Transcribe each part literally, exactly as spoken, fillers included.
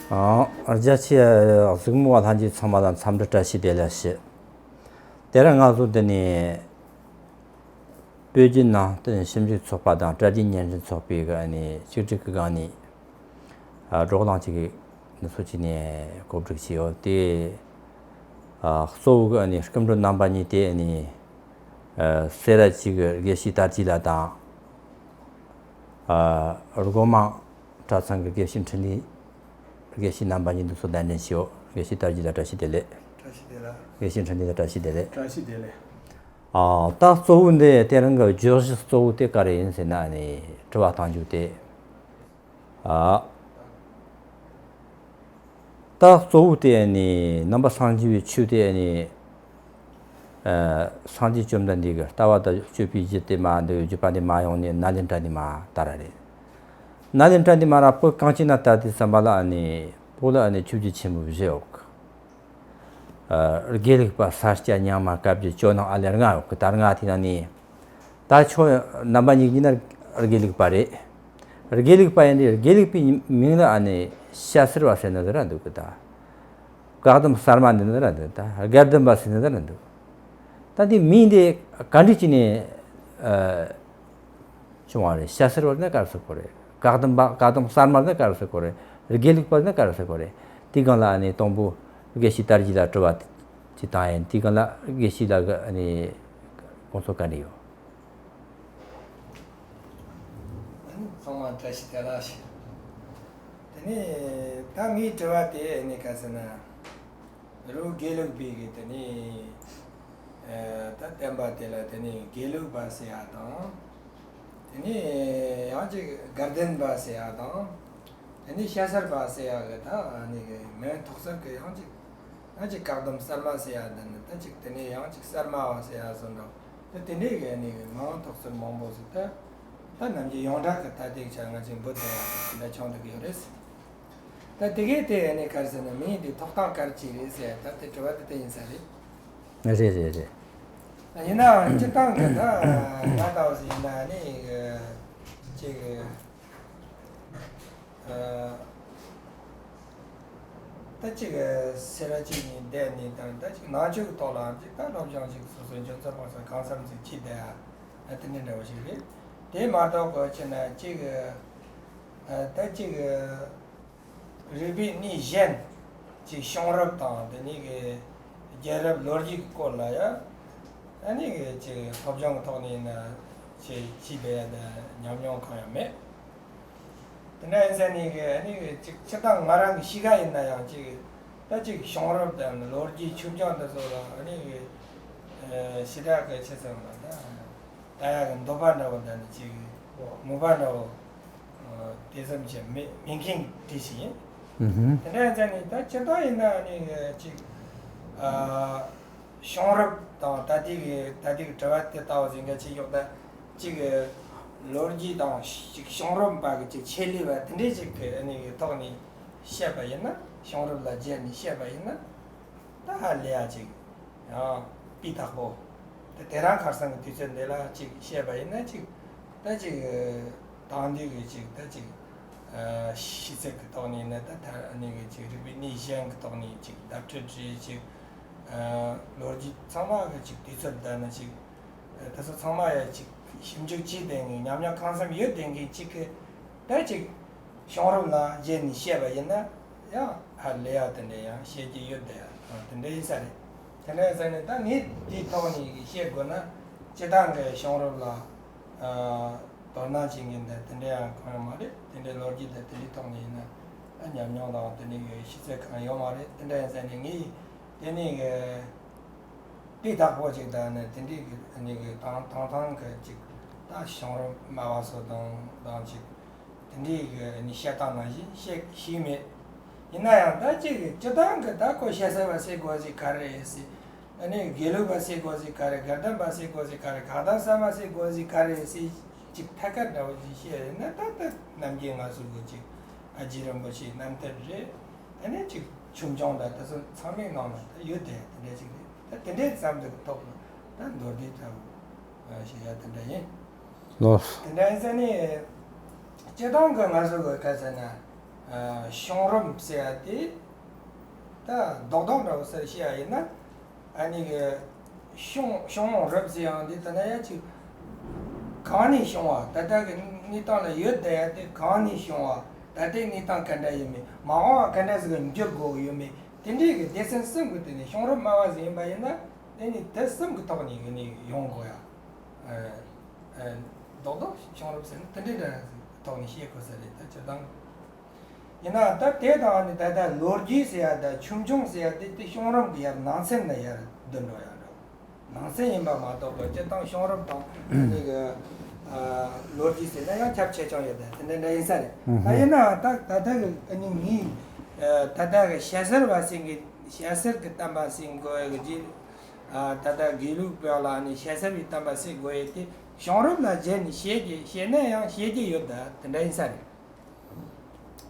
ཨང་། རྒྱ་ཆེའི་གཟིགས་མོ་བ་ལྷན་རྒྱས་ཚང་མ་ལ་འཚམས་འདྲི་བཀྲ་ཤིས་བདེ་ལེགས་ཞུ། དེ་རིང་ང་ཚོ་འདི་ནས་བོད་བརྒྱུད་ནང་བསྟན་ཞིབ་འཇུག་ཚོགས་པ་དང་གྲ་རྒྱས་སྙན་སྒྲོན་ཚོགས་པའི་གི་ཨ་ནི་གཅིག་སྒྲིལ་གྱི་སྒང་ནས་ཨ་བགྲོ་གླེང་ཅིག་འདི་ཚོ་བྱས་ནས་གོ་སྒྲིག་བྱས་ཡོད་དེ། ཨ་གཙོ་བོ་གི་ཨ་ནི་སྐུ་མགྲོན་རྣམ་པ་གཉིས་དེ་ཨ་ནི་ཨ་སེ་ར་བྱེས་ཀྱི་དགེ་བཤེས་དར་རྒྱས་ལགས་དང་། ཨ་སྒོ་མང་གྲྭ་ཚང་གི་དགེ་བཤེས་འཕྲིན་ལས། དགེ་བཤེས་རྣམ་པ་གཉིས་འདི་ཚོ་གདན་འདྲེན་ཞུ། དགེ་བཤེས་དར་རྒྱས་ལགས་བཀྲ་ཤིས་བདེ་ལེགས། བཀྲ་ཤིས་བདེ་ལེགས། དགེ་བཤེས་འཕྲིན་ལས་ལགས་བཀྲ་ཤིས་བདེ་ལེགས། བཀྲ་ཤིས་བདེ་ལེགས། ཨ་ད་གཙོ་བོ་འདི་དེ་རིང་གི་བརྗོད་གཞི་གཙོ་བོ་དེ་ག་རེ་ཡིན་ཟེར་ན་ནི་དྲི་བ་གཏང་རྒྱུ་དེ། ཨ་ད་གཙོ་བོ་དེ་ནི་ནང་པ་སངས་རྒྱས་པའི་ཆོས་དེ་ནི། ཨ་སངས་རྒྱས་བཅོམ་ལྡན་འདས་ཀྱི་ལྟ་བ་དང་སྤྱོད་པའི་གཞི་དེ་མ་འདི་བརྒྱུད་པ་འདི་མ་ཡོང་ནས་ནཱ་ལེནྡྲ་འདི་མ་དར་རེད། ནཱ་ལེནྡྲ་འདི་མ་ར་བོད་གངས་ཅན་ན་དར་དུས་ཙམ་པ་ལ་ནི་བོད་ལ་ནི་ཆོས་བརྒྱུད་ཆེན་པོ་བཞི་ཡོད་གི། ཨ་དགེ་ལུགས་པ་ས་སྐྱ་རྙིང་མ་བཀའ་བརྒྱུད་ཇོ་ནང་ཨ་ལེ་ལྔ་ཡོད་གི། ད་ལྔ་དེ་ན་ནི་ད་ཁྱོད་རྣམ་པ་གཉིས་ཀྱིས་ན་དགེ་ལུགས་པ་རེད། དགེ་ལུགས་པ་ཡིན་དུས་དགེ་ལུགས་པའི་མིང་ལ་ཨ་ནི་སྐྱ་སེར་བ་ཟེར་ནི་ཟེར་ར་འདུག་གི་ད། བཀག་སྡོམ་གསར་མ་འདི་ནི་ར་འདུག་ད་དགའ་ལྡན་པ་ཟེར་ནི་ར་འདུག་ད་འདི་མིང་འདི་ག་འདྲ་བྱས་ནས་ཨ་བྱུང་བ་རེད། སྐྱ་སེར་བ་ནི་ག་རེ་ཟེར་གོ་རེད། བཀག་སྡོམ་པ་བཀག་སྡོམ་གསར་མ་ནི་ག་རེ་ཟེར་གོ་རེད། དགེ་ལུགས་པ་ནི་ག་རེ་ཟེར་གོ་རེད། དེའི་སྒང་ལ་ཨ་ནི་དང་པོ་དགེ་བཤེས་དར་རྒྱས་ལ་དྲི་བ་ཅིག་བཏང་ཡིན། དེའི་སྒང་ལ་དགེ་བཤེས་ལགས་ཀྱི་ཨ་ནི་དགོངས་ཚུལ་ག་འདྲ་ཡོད། ཚང་མ་བཀྲ་ཤིས་བདེ་ལེགས། དེ་ནས་ད་ངའི་དྲི་བ་དེ་ནི་ག་ཟེར་ན། རི་བོ་དགེ་ལུགས་པའི་གི་དེ་ནས་ད་བསྟན་པ་དེ་ལ་དེ་ནས་དགེ་ལུགས་པ་ཟེར་ཡ་དང་། དེ་ནས་ཡང་ཅིག་དགའ་ལྡན་པ་ཟེར་ཡ་དང་། དེ་ནས་སྐྱ་སེར་པ་ཟེར་ཡ་གི་ད་ནི་གི་མིང་ཐོགས་ཚུལ་གི་ཡང་ཅིག་ད་ཅིག་བཀག་སྡོམ་གསར་མ་ཟེར་ཡ་འདི་ནི་ད་ཅིག་དེ་ནས་ཡང་ཅིག་གསར་མ་བ་ཟེར་ཡ་བཟོ་འདྲ། ད་དེ་འདྲའི་གི་ནི་མིང་ཐོགས་ཚུལ་མང་པོ་ཟིག་ད་ད་ནམ་རྒྱུན་ཡོངས་གྲགས་ཀྱི་ད་ལྟའི་ཆ་ང་ཅིག་འབུད་དེ་ཡ་ད་ཆུང་དུ་གི་ཡོད་རེད། ད་དེ་གས་དེ་ནི་ག་རེ་ཟེར་ན་མིང་འདི་ཐོགས་སྟངས་ག་རེ་ཅིག་རེད་ཟེར་ད་དེ་དྲི་བ་དེ་དེ་ཡིན་ས་རེད། རེད་རེད་རེད། ཡིན་ནའང་སྤྱིར་བཏང་གི་ད་ང་ལྟ་བུ་ཟིག་ཡིན་ན་ནི་ཅིག་ད་ཅིག་སེ་ར་བྱེས་ནས་བསྡད་ནས་དང་ད་ཅིག་ནང་ཆོས་ཀྱི་ཐོག་ལའང་ཅིག་ད་སློབ་སྦྱོང་ཅིག་སོ་སོའི་འཇོན་ཚོད་སྤང་ཚོད་གང་འཚམ་ཅིག་བྱས་བསྡད་ཡ་ད་དེ་འདྲ་འདྲ་བོ་ཞིག་རེད། དེ་མ་གཏོགས་གོ་ཆེ་ན་ཅིག་ད་ཅིག་རིག་པའི་གནས་གཞན་ཅིག་བྱུང་རབས་དང་དེ་ནས་གི་རྒྱལ་རབས་ལོ་རྒྱུས་ཀྱི་སྐོར་ལ་ཡ་ཨ་ནི་གི་ཅིག་སློབ་སྦྱོང་གི་ཐོག་ནས་ན་ཅིག་ཅིག་བསྡད་ཡ་ད་ཉམས་མྱོང་གང་ཡང་མེད། དེ་འདྲ་ཡིན་ཟེར་ནས་གི་ཨ་ནི་གི་ཅིག་སྤྱིར་བཏང་ང་རང་གི་གཤིས་ཀ་ཡིན་ན་ཡང་ཅིག་ད་ཅིག་བྱུང་རབས་དང་ལོ་རྒྱུས་ཆོས་སྦྱང་འདི་ཚོ་ལ་ཨ་ནི་གི་ཞེ་དྲག་གི་ཆེ་ཚང་ལ་ད་ད་ཡ་གི་འདོད་པ་འདྲ་བོ་འདྲ་ནི་ཅིག་མོས་པ་འདྲ་བོ་དེ་ཙམ་ཅིག་མེད་མེད་མཁན་གྱི་དེ་ཞིག་ཡིན། ཨུ་ཧུམ། དེ་འདྲ་ཡིན་ཟེར་ནས་ད་སྤྱིར་བཏང་ཡིན་ན་ཨ་ནི་གི་ཅིག་ཨ། བྱུང་རབས་དང་ད་ལྟའི་གི་ད་ལྟའི་གི་དྲི་བ་དེ་ལྟ་བུ་ཟིག་འགའ་ཅིག་གཡོག་ད་ཅིག་གི་ལོ་རྒྱུས་དང་ཅིག་བྱུང་རབས་པ་གི་ཅིག་ཆེད་ལས་པ་དེ་འདྲས་ཅིག་གི་ཨ་ནི་གི་ཐོག་ནས་བཤད་པ་ཡིན་ན་བྱུང་རབས་ལ་སྦྱར་ནས་བཤད་པ་ཡིན་ན་ད་ཧ་ལས་ཡ་ཅིག་ཡང་སྤུས་དག་པོ་དེ་དེ་རིང་ཁ་སང་གི་དུས་ཚོད་འདི་ལ་ཅིག་བཤད་པ་ཡིན་ན་ཅིག་ད་ཅིག་དེང་དུས་ཀྱི་ཅིག་ད་ཅིག་ཨ་ཤེས་ཚད་ཀྱི་ཐོག་ནས་ནི་ད་ཐ་ཨ་ནི་གི་ཅིག་རིག་པའི་གནས་གཞན་གྱི་ཐོག་ནས་ཅིག་བརྡ་སྤྲོད་བྱས་ཅིག་ཨ་ལོ་རྒྱུས་ཚང་མ་གི་ཅིག་དུས་ཚོད་ལྡན་ན་ཅིག་ཨ་དེ་ཚོ་ཚང་མ་ཡ་ཅིག་ཞིབ་འཇུག་བྱས་བསྡད་མཁན་ཉམས་མྱོང་གང་འཚམ་ཡོད་བསྡད་མཁན་ཅིག་གི་ད་ཅིག་བྱུང་རབས་ལ་བརྒྱན་ནས་བཤད་པ་ཡིན་ན་ཡང་ཧ་ལས་ཡ་དེ་འདྲ་ཡང་བཤད་རྒྱུ་ཡོད་བསྡད་ཡ་དེ་འདྲ་ཡིན་ས་རེད། དེ་འདྲ་ཡིན་ས་ནས་ད་ངས་དེའི་ཐོག་ནས་བཤད་དགོས་ན་སྤྱིར་བཏང་གི་བྱུང་རབས་ལ་ཨ། དོ་སྣང་བྱེད་མཁན་དང་དེ་འདྲ་ཡང་གང་ཡང་མ་རེད། དེ་འདྲའི་ལོ་རྒྱུས་དང་དེ་འདྲའི་ཐོག་ནས་ཡིན་ན་ཨ་ཉམས་མྱོང་དང་དེ་འདྲའི་ཤེས་ཚད་གང་ཡང་ཡོད་མ་རེད། དེ་འདྲ་ཡིན་ཟེར་ནས་ངས་དེ་ནས་སྤུས་དག་པོ་ཅིག་དང་ནི་དེ་འདྲའི་གི་ནི་གི་དང་དང་ཐང་གི་ཅིག་ད་བྱུང་རབས་སྨྲ་བ་ཚོ་དང་དང་ཅིག་དེ་འདྲའི་གི་ནི་བཤད་སྟངས་ནང་བཞིན་བཤད་ཤེས་མེད། ཡིན་ན་ཡང་ད་ཅིག་སྤྱིར་བཏང་གི་ད་ཁོ་བཤད་ས་བ་ཟེར་དགོས་ཟིག་ག་རེ་ཟེར། ཨ་ནི་དགེ་ལུགས་པ་ཟེར་དགོས་ཟིག་ག་རེ། དགའ་ལྡན་པ་ཟེར་དགོས་ཟིག་ག་རེ། བཀག་སྡོམ་གསར་མ་ཟེར་དགོས་ཟིག་ག་རེ་ཟེར་ཅིག་ཐད་ཀར་འདྲ་བོ་ཅིག་བཤད་ཡོད་ན་ད་ལྟ་ནམ་རྒྱུན་ང་ཚོ་གི་ཅིག་ཨ་རྒྱས་རིན་པོ་ཆེའི་རྣམ་ཐར་རེད། ཨ་ནི་ཅིག་ཆོས་འབྱུང་དང་དེ་ཚོ་ཚང་མའི་ནང་ན་ད་ཡོད་དེ་དེ་འདྲ་ཅིག་རེད། ད་དེ་འདྲའི་ཙམ་དུ་གི་ཐོག་ནས་ད་མདོར་བསྡུས་ལྟ་བུ་བཤད་ཡ་དེ་འདྲ་ཡིན། ལོས། དེ་འདྲ་ཡིན་ས་ནི་སྤྱིར་བཏང་གི་ང་ཚོ་གི་ག་ཟེར་ན། བྱུང་རིམ་ཟེར་ཡ་དེ་ད་རྡོག་རྡོག་འདྲ་བོ་ཟེར་བཤད་ཡ་ཡིན་ན། ཨ་ནི་གི་བྱུང་བྱུང་རིམ་ཟེར་ཡང་འདི་ད་ན་ཡ་ཅིག་གང་ནས་བྱུང་བ། ད་ལྟ་གི་གནས་སྟངས་ལ་ཡོད་བསྡད་ཡ་དེ་གང་ནས་བྱུང་བ། ད་ལྟའི་གནས་སྟངས་ག་འདྲ་ཡོད་མེད། མ་འོངས་པ་ག་འདྲ་ཟིག་གི་འགྱུར་དགོས་ཡོད་མེད། དེ་འདྲའི་གི་སྡེ་ཚན་གསུམ་གི་སྟེང་ནས་བྱུང་རིམ་སྨྲ་བ་ཟིག་ཡིན་པ་ཡིན་ན། དེ་ནི་དེ་གསུམ་གི་ཐོག་ནས་གི་ནི་ཡོང་དགོས་ཡ། ཨ་ཨ་རྡོག་རྡོག་བྱུང་རིམ་ཟེར་ན་དེ་འདྲའི་འདྲ་ཟིག་ཐོག་ནས་བཤད་དགོས་ས་རེད། ད་སྤྱིར་བཏང་ཡིན་ན། ད་དེ་དང་ནི་ད་ལྟ་ལོ་རྒྱུས་ཟེར་ཡ་ད་ཆོས་འབྱུང་ཟེར་ཡ་དེ་དེ་བྱུང་རིམ་གི་ཡར་ནང་ཚན་ན་ཡར་བསྡུ་འགྲོ་ཡ་འདྲ། ནང་ཚན་ཡིན་པ་མ་གཏོགས་པ་སྤྱིར་བཏང་བྱུང་རིམ་དང་ནི་གི་ཨ་ལོ་རྒྱུས་ཟེར་ན་ཡང་ཁྱབ་ཆེ་ཆུང་ཡོད་དེ་དེ་འདྲ་འདྲ་ཡིན་ས་རེད། ད་ཡིན་ན་ད་ད་ལྟ་གི་ཨ་ནི་ངའི་ཨ་ད་ལྟ་གི་ཞྭ་སེར་བ་ཟེར་མཁན། ཞྭ་སེར་གི་བསྟན་པ་ཟེར་དགོས་ཡ་གི་རྗེས། ཨ་ད་ལྟ་དགེ་ལུགས་པ་ལ་ནི་ཞྭ་སེར་བའི་བསྟན་པ་ཟེར་དགོས་ཡ་དེ་བྱུང་རིམ་ལ་བརྒྱུད་ནས་བཤད་ཀྱི་བཤད་ན་ཡང་བཤད་ཀྱི་ཡོད་ད་དེ་འདྲ་ཡིན་ས་རེད།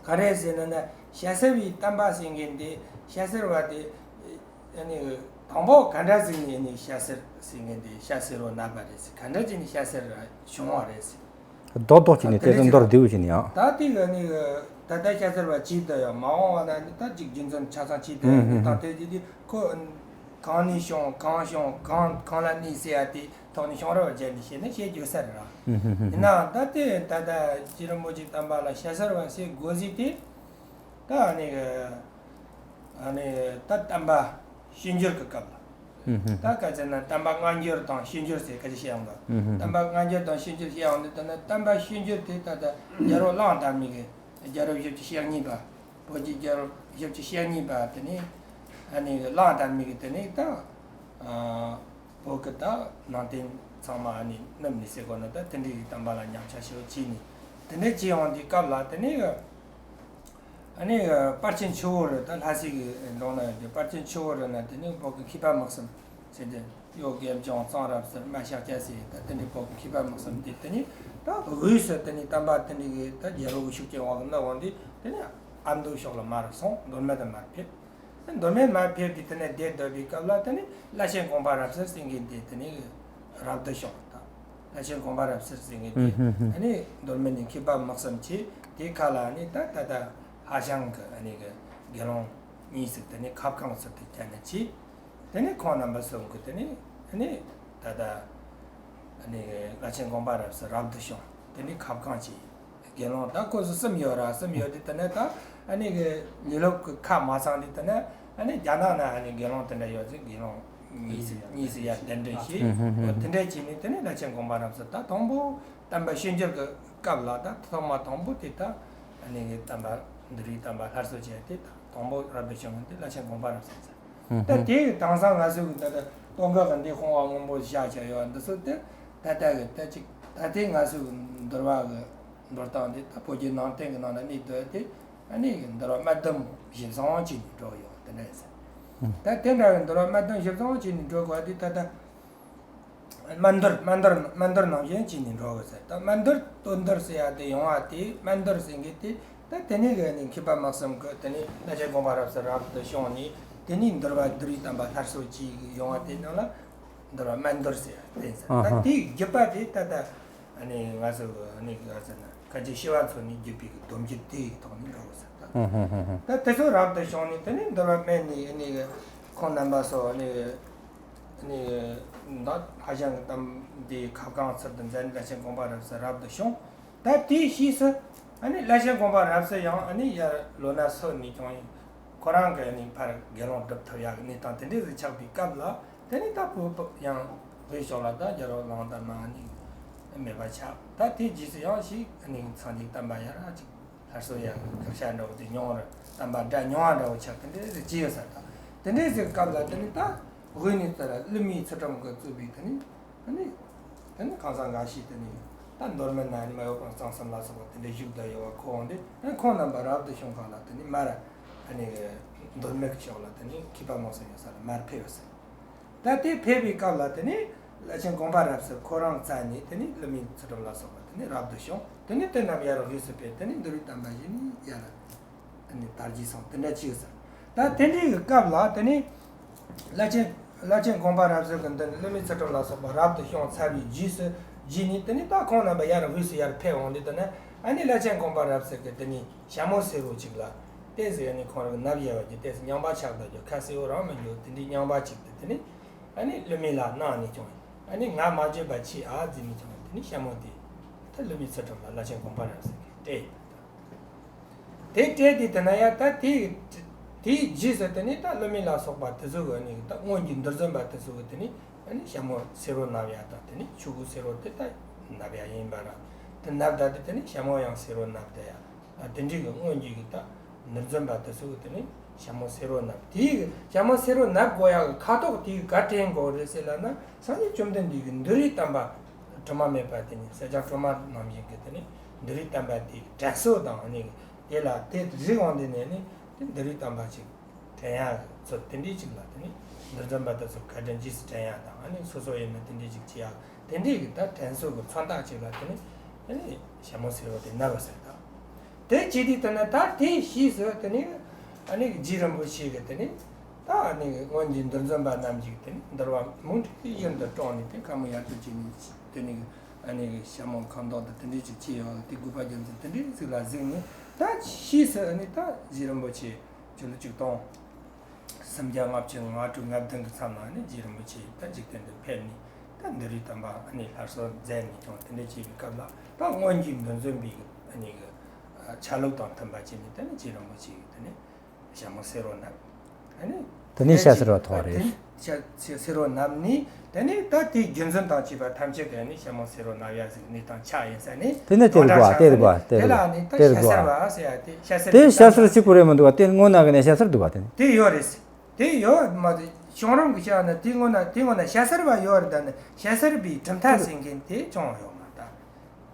ག་རེ་ཟེར་ན་ན་ཞྭ་སེར་བའི་བསྟན་པ་ཟེར་མཁན་དེ། ཞྭ་སེར་བ་དེ་ཨ་ནི་དང་པོ་ག་འདྲ་ཟིག་ནས་ནི་ཞྭ་སེར་ཟེར་མཁན་དེ་ཞྭ་སེར་བོ་ན་པ་རེད་ཟེར། ག་འདྲ་ཅིག་ནས་ཞྭ་སེར་བ་བྱུང་བ་རེད་ཟེར། རྡོག་རྡོག་བྱས་ནས་དེ་ཚོ་མདོར་བསྡུས་བྱས་ནས་ཡང་། ད་དེ་ག་ནི་ད་ལྟ་ཞྭ་སེར་བ་ཅིག་ད་ཡང་མ་འོངས་པ་ན་ནི་ད་ཅིག་རྒྱུ་མཚན་ཆ་ཚང་ཅིག་ད་ཡང་ནི་ད་དེ་ཅིག་དེ་ཁོ་གང་ནས་བྱུང་གང་བྱུང་གང་གང་ལ་གནས་ཟེར་ཡ་དེ་ཐོག་ནས་བྱུང་རབས་བརྒྱུད་ནས་བཤད་ན་བཤད་རྒྱུ་ས་རེད་ར། ཡིན་ནའང་ད་དེ་ད་ལྟ་རྗེ་རིན་པོ་ཆེའི་བསྟན་པ་ལ་ཞྭ་སེར་བ་ཟེར་དགོས་ཟིག་དེ། ད་ཨ་ནི་གི་ཨ་ནི་ད་བསྟན་པ་ཕྱི་འགྱུར་གྱི་སྐབས་ལ། ད་ག་ཚད་ན་བསྟན་པ་སྔ་འགྱུར་དང་ཕྱི་འགྱུར་ཟེར་སྐད་ཆ་བཤད་ཡོང་གི། བསྟན་པ་སྔ་འགྱུར་དང་ཕྱི་འགྱུར་བཤད་ཡོང་དུས་ད་ནི་བསྟན་པ་ཕྱི་འགྱུར་དེ་ད་ལྟ་རྒྱལ་བ་གླང་དར་མའི་གི་རྒྱལ་རབས་བཞི་བཅུ་ཞེ་གཉིས་པ། བོད་ཀྱི་རྒྱལ་རབས་བཞི་བཅུ་ཞེ་གཉིས་པ་དེ་ནི་ཨ་ནི་གླང་དར་མའི་གི་དེ་ནི་ད་ཨ་བོད་ཀྱི་ད་ནང་བསྟན་ཚང་མ་ཨ་ནི་བསྣུབས་ནས་ཟེར་དགོས་ན། ད་དེ་འདྲའི་གི་བསྟན་པ་ལ་ཉམས་ཆག་ཞེ་པོ་བྱས་ནས་དེ་འདྲ་བྱས་ཡོང་དུས་སྐབས་ལ་དེ་ནི་ཨ་ནི་དཔལ་ཆེན་ཆུ་བོ་རི། ད་ལྷ་སའི་གི་འབྲོག་ན་ཡོད་དེ་དཔལ་ཆེན་ཆུ་བོ་རི་ན་དེ་ནི་བོད་ཀྱི་མཁས་པ་དམག་གསུམ་ཟེར་ཏེ། གཡོ་དགེ་སྦྱོང་གཙང་རབ་གསེར་རྨ་ཤཱཀྱ་ཟེར། ད་དེ་འདྲའི་བོད་ཀྱི་མཁས་པ་དམག་གསུམ་དེ་དེ་ནི་ད་དབུས་སུ་དེ་ནི་བསྟན་པ་དེ་འདྲའི་གི་ད་རྒྱལ་པོ་གི་ཤུགས་ཀྱིས་འོག་གི་ནི་འོང་དུས་དེ་ནི་ཨ་མདོ་ཕྱོགས་ལ་མར་སོང་། མདོ་སྨད་དུ་མར་ཕེབས། མདོ་སྨད་མར་ཕེབས་དུས་དེ་ནས་བསྡད་སྡོད་པའི་སྐབས་ལ་དེ་ནས་བླ་ཆེན་དགོངས་པ་རབ་གསལ་ཟེར་མཁན་དེ་དེ་ནས་རབ་ཏུ་བྱུང་། ད་བླ་ཆེན་དགོངས་པ་རབ་གསལ་ཟེར་མཁན་དེ་ཨ་ནི་མདོ་སྨད་ནས་མཁས་པ་དམག་གསུམ་བྱས། དེ་ཁ་ལ་ནི་ད་ད་ལྟ་ཧ་ཤང་གི་ཨ་ནི་གི་དགེ་སློང་གཉིས་ཟིག་དེ་ནས་ཁ་བསྐང་ཟེར་དེ་བྱས་ནས་བྱས། དེ་ནས་ཁོང་རྣམ་པ་གསུམ་གི་དེ་ནས་ཨ་ནི་ད་ལྟ་ཨ་ནི་བླ་ཆེན་དགོངས་པ་རབ་གསལ་རབ་ཏུ་བྱུང་། དེ་ནས་ཁ་བསྐང་བྱས། དགེ་སློང་ད་ཁོ་ཚོ་གསུམ་ཡོད་ར། གསུམ་ཡོད་དུས་དེ་ནས་ད་ཨ་ནི་གི་ལས་སློབ་ཀྱི་ཁ་མ་ཚང་དུས་དེ་ནས་ཨ་ནི་རྒྱ་ནག་ན་ཨ་ནི་དགེ་སློང་དེ་འདྲ་ཡོད་ཚེ་དགེ་སློང་གཉིས་སུ་གཉིས་སུ་ཡར་གདན་འདྲེན་བྱས། འོ་དེ་འདྲ་བྱས་ནས་དེ་ནས་བླ་ཆེན་དགོངས་པ་རབ་གསལ་ད་དང་པོ་བསྟན་པ་ཕྱི་འགྱུར་གྱི་སྐབས་ལ་ད་ཐོག་མ་དང་པོ་དེ་ད་ཨ་ནི་གི་བསྟན་པ་འདུལ་བའི་བསྟན་པ་སླར་གསོ་བྱས་ཏེ་ད་དང་པོ་རབ་ཏུ་བྱུང་བ་དེ་བླ་ཆེན་དགོངས་པ་རབ་གསལ་ཟེར། ད་དེ་ཡི་དེང་སང་ང་ཚོ་གི་ད་ལྟ་སྟོད་འགག་གི་འདི་དཔུང་པ་སྔོན་པོ་བཞག་བྱས་ཡོད་འདི་ཚོ་དེ་ད་ལྟ་གི་ད་ཅིག་ད་ལྟའི་ང་ཚོ་གི་འདུལ་བ་གི་འགྲོ་སྟངས་འདི་ད་བོད་བརྒྱུད་ནང་བསྟན་གི་ནང་ན་གནས་སྡོད་དེ་ཨ་ནི་གི་འདུལ་བ་སྨད་འདོམས་ཞིབ་བཟང་བྱས་ནས་འགྲོ་གི་ཡོད་དེ་འདྲ་ཟེར། ད་དེ་འདྲ་གི་འདུལ་བ་སྨད་འདོམས་ཞིབ་བཟང་བྱས་ནས་འགྲོ་དགོས་དེ་ད་ལྟ། སྨན་འདུལ་སྨན་འདུལ་སྨན་འདུལ་ནང་བཞིན་བྱས་ནས་འགྲོ་གི་ཟེར། ད་སྨན་འདུལ་དོན་འདུལ་ཟེར་ཡ་དེ་ཡོང་བ་དེ་སྨན་འདུལ་ཟེར་མཁན་དེ་ད་དེ་ནས་གི་ནི་མཁས་པ་དམག་གསུམ་གི་དེ་ནས་བླ་ཆེན་དགོངས་པ་རབ་གསལ་རབ་ཏུ་བྱུང་ནས་དེ་ནས་འདུལ་བ་འདུལ་བའི་བསྟན་པ་སླར་གསོ་བྱས་ཡོང་བ་དེ་ནང་ལ་འདུལ་བ་སྨན་འདུལ་ཟེར་ཡ་དེ་ཟེར། ད་དེའི་བརྒྱུད་པ་དེ་ད་ད་ཨ་ནི་ང་ཚོ་གི་ཨ་ནི་ག་ཟེར་ན་མཁན་ཆེན་ཞི་བ་འཚོ་ནས་བརྒྱུད་པའི་གི་སྡོམ་རྒྱུད་དེའི་ཐོག་ནས་འགྲོ་གི་ཟེར། ད་ད་དེ་ཚོ་རབ་ཏུ་བྱུང་ནས་དེ་ནས་འདུལ་བ་སྨན་ནས་ཨ་ནི་གི་ཁོང་རྣམ་པ་སོགས་ཨ་ནི་གི་ནི་ད་ཧ་ཅང་གི་གཏམ་འདི་ཁ་བསྐང་ཚུལ་དུ་མཛད་ནས་བླ་ཆེན་དགོངས་པ་རབ་གསལ་རབ་ཏུ་བྱུང་། ད་དེའི་ཕྱིས་སུ་ཨ་ནི་བླ་ཆེན་དགོངས་པ་རབ་གསལ་ཡང་ཨ་ནི་ཡར་ལོ་ན་སོན་ནས་ཀྱང་ཁོ་རང་གི་ཨ་ནི་ཕར་དགེ་སློང་སྒྲུབ་ཐུབ་ཡག་གི་གནས་སྟངས་དེ་འདྲ་ཟིག་ཆགས་པའི་སྐབས་ལ་དེ་ནི་ད་བོད་ཡང་བོད་ཕྱོགས་ལ་ད་རྒྱལ་བ་གླང་དར་མ་ཨ་ནི་མེད་པ་ཆགས། ད་དེའི་རྗེས་སུ་ཡང་ཞིག་ཨ་ནི་སངས་རྒྱས་བསྟན་པ་ཡར་ཅིག་སླར་གསོ་ཡང་བཀག་ཆ་འདྲ་བོ་དེ་ཉུང་བར་བསྟན་པ་སྒྲ་ཉུང་བ་འདྲ་བོ་ཆགས་དེ་འདྲའི་ཟིག་ཅི་ཡོད་ས་དང་། དེ་འདྲའི་ཟིག་སྐབས་ལ་དེ་ནི་ད་དབུས་ནས་ད་ཀླུ་མིའི་ཚུལ་ཁྲིམས་ཀྱིས་གཙོས་པའི་དེ་ནི་དེ་ནི་དེ་ནི་གང་ཟག་འགའ་ཞིག་དེ་ནི་ད་མདོ་སྨད་ན་ནི་མི་ཡོ་པང་གཙང་གསུམ་ལ་སོགས་པ་དེ་འདྲའི་བཞུགས་བསྡད་ཡོད་པ་ཁོ་འོང་དུས་དེ་ནི་ཁོང་རྣམ་པ་རབ་ཏུ་བྱུང་ཁ་ལ་དེ་ནི་མར་དེ་ནི་མདོ་སྨད་ཕྱོགས་ལ་དེ་ནི་མཁས་པ་དམག་གསུམ་ཡོད་ས་ལ་མར་ཕེབས་ཡོད་ས། ད་དེ་ཕེབས་པའི་སྐབས་ལ་དེ་ནས་བླ་ཆེན་དགོངས་པ་རབ་གསལ་ཁོ་རང་རྩ་ནས་དེ་ནས་ཀླུ་མིའི་ཚུལ་ཁྲིམས་ལ་སོགས་པ་དེ་ནས་རབ་ཏུ་བྱུང་། དེ་ནས་དེ་རྣམས་ཡར་དབུས་སུ་ཕེབས། དེ་ནས་འདུལ་བའི་བསྟན་པ་བཞི་ནི་ཡར་དེ་ནས་དར་རྒྱས་སོང་། དེ་འདྲ་ཅིག་ཟེར། ད་དེ་འདྲའི་གི་སྐབས་ལ་དེ་ནས་བླ་ཆེན་བླ་ཆེན་དགོངས་པ་རབ་གསལ་གྱི་མདུན་ཀླུ་མིའི་ཚུལ་ཁྲིམས་ལ་སོགས་པ་རབ་ཏུ་བྱུང་ཚར་བའི་རྗེས་སུ་རྗེས་ནས་དེ་ནས་ད་ཁོང་རྣམ་པ་ཡར་དབུས་སུ་ཡར་ཕེབས་འོང་དུས་དེ་ནས་ ཨ་ནི་བླ་ཆེན་གོང་འཕེལ་རབ་གསལ་གྱིས་དེ་ནི་ཞྭ་མོ་སེར་པོ་ཅིག་ལ་ཏོག་ཙམ་ཨ་ནི་ཁོང་རང་གི་ནབ་ཡལ་བ་གྱི་ཏོག་ཙམ་རྙིང་པ་ཆགས་བསྡད་རྒྱུ་ཁ་གསལ་པོ་རང་མི་འགྱུར་དེ་འདྲའི་རྙིང་པ་ཅིག་དེ་དེ་ནི་ཨ་ནི་ཀླུ་མེ་ལ་གནང་ནས་ཀྱང་ཨ་ནི་ང་མ་བརྗེད་པ་ཆེ་ཨ་ཟེར་ནས་ཀྱང་དེ་ནི་ཞྭ་མོ་དེ་ད་ཀླུ་མེ་ཚུལ་ཁྲིམས་ལ་བླ་ཆེན་གོང་འཕེལ་རབ་གསལ་གྱིས་སྤྲད་ཡོད་པ་དང་། དེ་སྤྲད་དེ་དེ་ན་ཡང་ད་དེ་དེའི་རྗེས་སུ་དེ་ནི་ད་ཀླུ་མེ་ལ་སོགས་པ་དེ་ཚོ་གི་ནི་ད་སྔོན་གྱི་འདུལ་འཛོམས་པ་དེ་ཚོ་གི་དེ་ནི་ཨ་ནི་ཞྭ་མོ་སེར་པོ་ནབ་ཡག་དང་དེ་ནི་ཆོས་གོས་སེར་པོ་དེ་ད་ནབ་ཡག་ཡིན་པ་ར། དེ་ནབ་ད་དེ་དེ་ནི་ཞྭ་མོ་ཡང་སེར་པོ་ནབ་ད་ཡག་ད་དེ་འདྲའི་གི་སྔོན་གྱི་གི་ད་འདུལ་འཛོམས་པ་དེ་ཚོ་གི་དེ་ནི་ཞྭ་མོ་སེར་པོ་ནབ་དེའི་གི་ཞྭ་མོ་སེར་པོ་ནབ་དགོས་ཡག་གི་ཁ་དོག་དེའི་ག་དྲན་དགོས་རེད་ཟེར་ལབ་ན་སངས་རྒྱས་བཅོམ་ལྡན་འདས་ཀྱི་མདུན་རིའི་བསྟན་པ། དྲི་མ་མེད་པ་དེ་ནི་ས་སྐྱ་སྲོ་མ་ནང་བཞིན་གྱི་དེ་ནི་འདུལ་བའི་བསྟན་པ་དེའི་དྲན་གསོ་དང་ནི་དེ་ལ་དེ་རིགས་དབང་དུ་ནས་ནི་དེ་འདུལ་བའི་བསྟན་པ་ཅིག་དྲན་ཡག་ཚོད་དེ་འདྲའི་ཅིག་ལ་དེ་ནི་འདུལ་འཛོམས་པ་དེ་ཚོ་ཁ་དྲན་རྗེས་སུ་དྲན་ཡག་དང་ཨ་ནི་སོ་སོ་ཡིན་ན་དེ་འདྲའི་ཅིག་བྱེད་ཡག་དེ་འདྲའི་གི་ད་དྲན་གསོ་གི་མཚོན་རྟགས་ཅིག་ལ་དེ་ནི་ཨ་ནི་ཞྭ་མོ་སེར་པོ་དེ་ནབ་པ་ཟེར་དང་། དེ་ཅི་སྟེ་དེ་ནི་ད་དེའི་ཕྱིས་སུ་དེ་ནི་ཨ་ནི་རྗེ་རིན་པོ་ཆེ་གི་དེ་ནི་ད་ཨ་ནི་སྔོན་གྱི་འདུལ་འཛོམས་པ་རྣམས་ཀྱིས་དེ་ནི་འདུལ་བ་མུ་འབྲེལ་གྱི་ཡུན་དུ་བསྲུངས་ནས་དེ་ཁ་མོ་ཡར་དུ་བྱས་ནས་དེ་ནི་ཨ་ནི་ཞྭ་མོ་ཁ་མདོག་དང་དེ་འདྲའི་ཅིག་ཅི་ཡོད་དེ་དགོས་པ་རྒྱུ་མཚན་དེ་འདྲའི་ཅིག་ལ་གཟིགས་ནས་ད་ཕྱིས་སུ་ཨ་ནི་ད་རྗེ་རིན་པོ་ཆེ་ཕྱི་ལོ་ཆིག་སྟོང་སུམ་བརྒྱ་ལྔ་བཅུ་ང་དྲུག་ང་བདུན་གྱི་མཚམས་ལ་ནི་རྗེ་རིན་པོ་ཆེ་ད་འཇིག་རྟེན་དུ་ཕེབས་ནས་ད་འདུལ་བའི་བསྟན་པ་ཨ་ནི་སླར་གསོ་མཛད་ནས་ཀྱང་དེ་འདྲ་བྱས་པའི་སྐབས་ལ་ད་སྔོན་གྱི་འདུལ་འཛོམས་པའི་ཨ་ནི་གི་ཆ་ལུགས་དང་མཐུན་པ་བྱས་ནས་ད་ནི་རྗེ་རིན་པོ་ཆེ་གིས་ད་ནི་ཞྭ་མོ་སེར་པོ་ནབ། ཨ་ནི་དེ་ནས་ཞྭ་སེར་པོ་ཐོགས་རེད། ཞྭ་སེར་པོ་ནབ་ནས་དེ་ནས་ད་དེའི་རྒྱུ་མཚན་དང་བཅས་པ་ཐམས་ཅད་ཀྱི་ནི་ཞྭ་མོ་སེར་པོ་ནབ་ཡག་ཟིག་གནས་སྟངས་ཆགས་ཡིན་ས་ནི་དེ་ནས་དེ་རུ་གོ་བ་དེ་རུ་གོ་བ་དེ་རུ་གོ་བ་དེ་ལ་ནི་ད་ཞྭ་སེར་པ་ཟེར་ཡ་དེ་ཞྭ་སེར་དེ་ཞྭ་སེར་གཅིག་པུ་རེད་མི་འདུག་བ། དེ་སྔོན་ན་གི་ནས་ཞྭ་སེར་འདུག་བ། དེ་ནི་དེ་ཡོད་རེད། དེ་ཡོད་མ་རེད། བྱུང་རིམ་གྱི་ཆ་ནས་དེ་སྔོན་ན་དེ་སྔོན་ན་ཞྭ་སེར་པ་ཡོད་རེད། ད་ནི་ཞྭ་སེར་པའི་གྲུབ་མཐའ་ཟེར་མཁན་དེ་བྱུང་ཡོད་མ་རེད།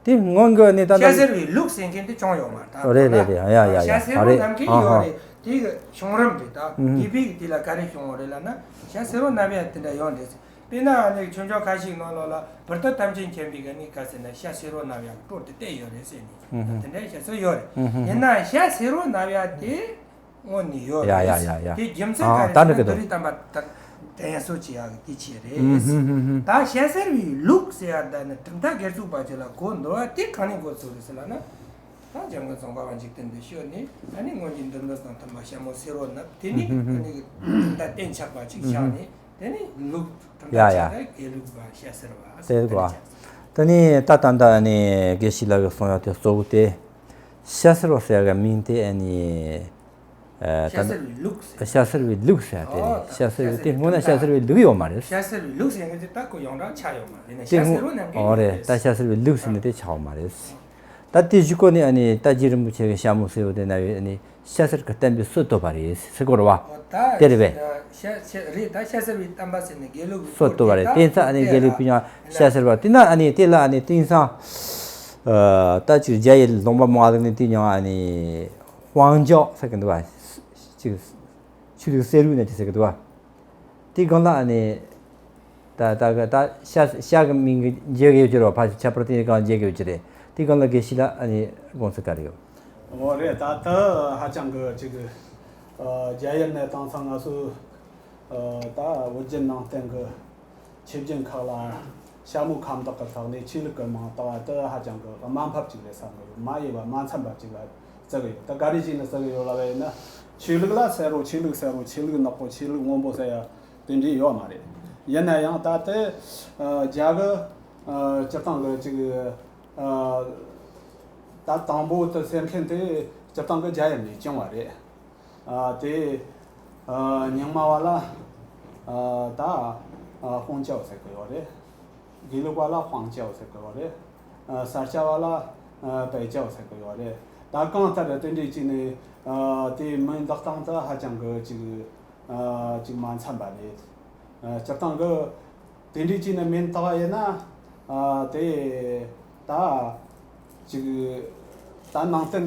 དེ་སྔོན་གྱི་ནི་ད་ལྟ་ཞྭ་སེར་པའི་ལུགས་ཟེར་མཁན་དེ་བྱུང་ཡོད་མ་རེད། ད་རེད་རེད་རེད། ཡ་ཡ་ཡ་ཞྭ་སེར་པོ་རེད། ནམ་མཁའི་ཨ་ཡོད་ཧ་རེད། དེ་གི་བྱུང་རིམ་རེད། ད་ཨུ་ཧུ། དགེ་བའི་གི་དེ་ལ་ག་རེ་བྱུང་བ་རེད་ལབ་ན་ཞྭ་སེར་པོ་ནམ་ཡ་དེ་འདྲ་ཡོང་རེད། དཔེར་ན་ཨ་ནི་ཆོས་འབྱུང་ཁ་ཤས་ནང་ལོགས་ལ་བུར་ཐུལ་ཐམས་ཅད་མཁྱེན་པའི་གི་ནི་ག་ཟེར་ན་ཞྭ་སེར་པོ་ནམ་ཡ་གི་སྲོལ་དེ་བསྟན་ཡོད་རེད་ཟེར་ནས་ཨུ་ཧུ། དེ་འདྲ་ཞྭ་སེར་ཡོད་རེད། ཨུ་ཧུ། ཡིན་ན་ཞྭ་སེར་པོ་ནམ་ཡ་དེ། སྔོན་ནས་ཡོད་ཡ་ཡ་རེད། ཡ་ཡ། དེ་རྒྱུ་མཚན་ཨ་ག་རེ་ད་ཟེར་ན་འགྲིག་གི་འདུལ་འདུག་བའི་བསྟན་པ་དར་དྲན་གསོ་བྱེད་ཡག་གི་དེ་ཆེད་རེད། ཨུ་ཧུ་ཧུ་ཧུ། ད་ཞྭ་སེར་པའི་ལུགས་ཟེར་ཡ་ད་ནི་གྲུབ་མཐའ་སྒེར་ཚུགས་པ་ཅིག་ལ་གོ་འདུལ་བ་དེ་གང་ནས་འགོ་ཚུགས་རེད་ཟེར་ལབ་ན། ད་འཇམ་མགོན་རྫོང་དཔལ་དབང་འཇིག་རྟེན་དུ་བྱོན་ནས་ཨ་ནི་སྔོན་གྱི་འདུལ་འཛོམས་དང་མཐུན་པ་ཞྭ་མོ་སེར་པོ་ནབ། དེ་ནི་ཨུ་ཧུ་ཧུ། ཨ་ནི་གི་གྲུབ་མཐའ་གཏན་ཆགས་པ་ཅིག་ཨུ་ཧུ། བཞག་ནས་དེ་ནི་ལུགས་གྲུབ་ཡ་མཐའ་ཡ། ཆགས་ད་དགེ་ལུགས་པ་ཞྭ་སེར་པ་ཟེར་དེ་གོ་དེ་ཆགས་སོང་། ད་ནི་ད་ད་ད་ནི་དགེ་བཤེས་ལགས་ཀྱིས་གསུངས་ཡག་དེ་གཙོ་བོ་དེ་ཞྭ་སེར་པ་ཟེར་ཡག་གི་མིང་དེ་ཨ་ནི། ཨ་ད་ཞྭ་སེར་པའི་ལུགས་ཟེར། ཞྭ་སེར་པའི་ལུགས་ཟེར་ཡ་དེ་རེད། ཨོ་ད་ཞྭ་སེར་པའི་དེ་སྔོན་ན་ཞྭ་སེར་པའི་ལུགས་ཡོད་མ་རེད། ཞྭ་སེར་པའི་ལུགས་ཟེར་མཁན་དེ་ད་ཁོ་ཡོངས་གྲགས་ཆགས་ཡོད་མ་རེད་ན། དེ་ཞྭ་སྔོན་སེར་པོ་ནམ་མཁའི་ཨོ་རེད། ད་ཞྭ་སེར་པའི་ལུགས་ཟེར་ནས་དེ་ཆགས་ཡོད་མ་རེད། ད་དེ་གཞུག་གུ་ནས་ཨ་ནི་ད་རྗེ་རིན་པོ་ཆེ་གི་ཞྭ་མོ་སེར་པོ་དེ་ན་བའི་ཨ་ནི་ཞྭ་སེར་གྱི་བསྟན་པའི་སྲོལ་བཏོད་པ་རེད་ཟེར་གོ་རེད་བ། ཨོ་ད་དེ་རེད་པས། ཞྭ་ཞྭ་རེད། ད་ཞྭ་སེར་པའི་བསྟན་པ་ཟེར་ནས་དགེ་ལུགས་སྲོལ་བཏོད་པ་རེད། དེ་ཚ་ཨ་ནི་དགེ་ལུགས་པའི་ཡང་ཞྭ་སེར་པ་དེ་ན་ཨ་ནི་དེ་ལ་ཨ་ནི་དེང་སང་ད་ཅིག་རྒྱ་ཡི་ལུང་པ་མང་ཟིག་ནས་དེ་ཡང་ཨ་ནི་དབང་ལྗགས་ཟེར་གི་འདུག་བ། ཅིག་ཆོས་ལུགས་སེར་པོའི་ནང་གི་ཟེར་གི་འདུག་བ། དེའི་སྒང་ལ་ཨ་ནི། ད་ད་ག་ད་ཤ་ཤ་གི་མིང་གི་འཇལ་གི་ཡོད་ཀྱི་རེད་བ། ཕ་ཁྱད་པར་དེའི་སྒང་འཇལ་གི་ཡོད་ཀྱི་རེད། དེའི་སྒང་ལ་དགེ་བཤེས་ལགས་ཨ་ནི་དགོངས་ཚུལ་ག་རེ་ཡོད། འོ་རེད། ད་ད་ཧ་ཅང་གི་ཅིག་ཨ་རྒྱ་ཡུལ་ནས་དེང་སང་ང་ཚོ་ཨ་ད་བོད་བརྒྱུད་ནང་བསྟན་གི་ཆོས་བརྒྱུད་ཁག་ལ། ཞྭ་མོ་ཁ་མདོག་གི་ཐོག་ནས་ཆོས་ལུགས་ཀྱི་མིང་བཏགས་པ་དེ་ཧ་ཅང་གི་དམའ་ཕབ་ཅིག་རེད་བསམ་གི་ཡོད། མ་ཡིན་པ་མ་འཚམས་པ་ཅིག་ལ་བརྩི་གི་ཡོད། ད་ག་རེ་བྱས་ནས་བརྩི་གི་ཡོད་ལབ་པ་ཡིན་ན། ཆོས་ལུགས་ལ་སེར་པོ་ཆོས་ལུགས་སེར་པོ་ཆོས་ལུགས་ནག་པོ་ཆོས་ལུགས་སྔོན་པོ་ཟེར་ཡ་དེ་འདྲས་ཡོད་མ་རེད། ཡིན་ན་ཡང་ད་ལྟའི་ཨ་རྒྱ་གི་ཨ་སྤྱིར་བཏང་གི་ཅིག་ཨ་ད་དང་པོ་དེ་ཟེར་མཁན་དེ་སྤྱིར་བཏང་གི་རྒྱ་ཡུལ་ནས་བྱུང་བ་རེད། ཨ་དེ་ཨ་རྙིང་མ་བ་ལ་ཨ་ད་ཨ་ཧོང་ཅའོ་ཟེར་གི་ཡོད་རེད། དགེ་ལུགས་པ་ལ་ཧོང་ཅའོ་ཟེར་གི་ཡོད་རེད། ཨ་ས་སྐྱ་བ་ལ་ཨ་པའེ་ཅའོ་ཟེར་གི་ཡོད་རེད། ད་གང་ལྟར་དེ་འདྲའི་ཅིག་ནས་ཨ་དེའི་མིང་འདོགས་སྟངས་དེ་ཧ་ཅང་གི་ཅིག་ཨ་ཅིག་མ་འཚམས་པ་རེད། ཨ་སྤྱིར་བཏང་གི་དེ་འདྲའི་ཅིག་ནས་མིང་བཏགས་པ་ཡིན་ན། ཨ་དེ་ད་ཅིག་ད་ནང་བསྟན་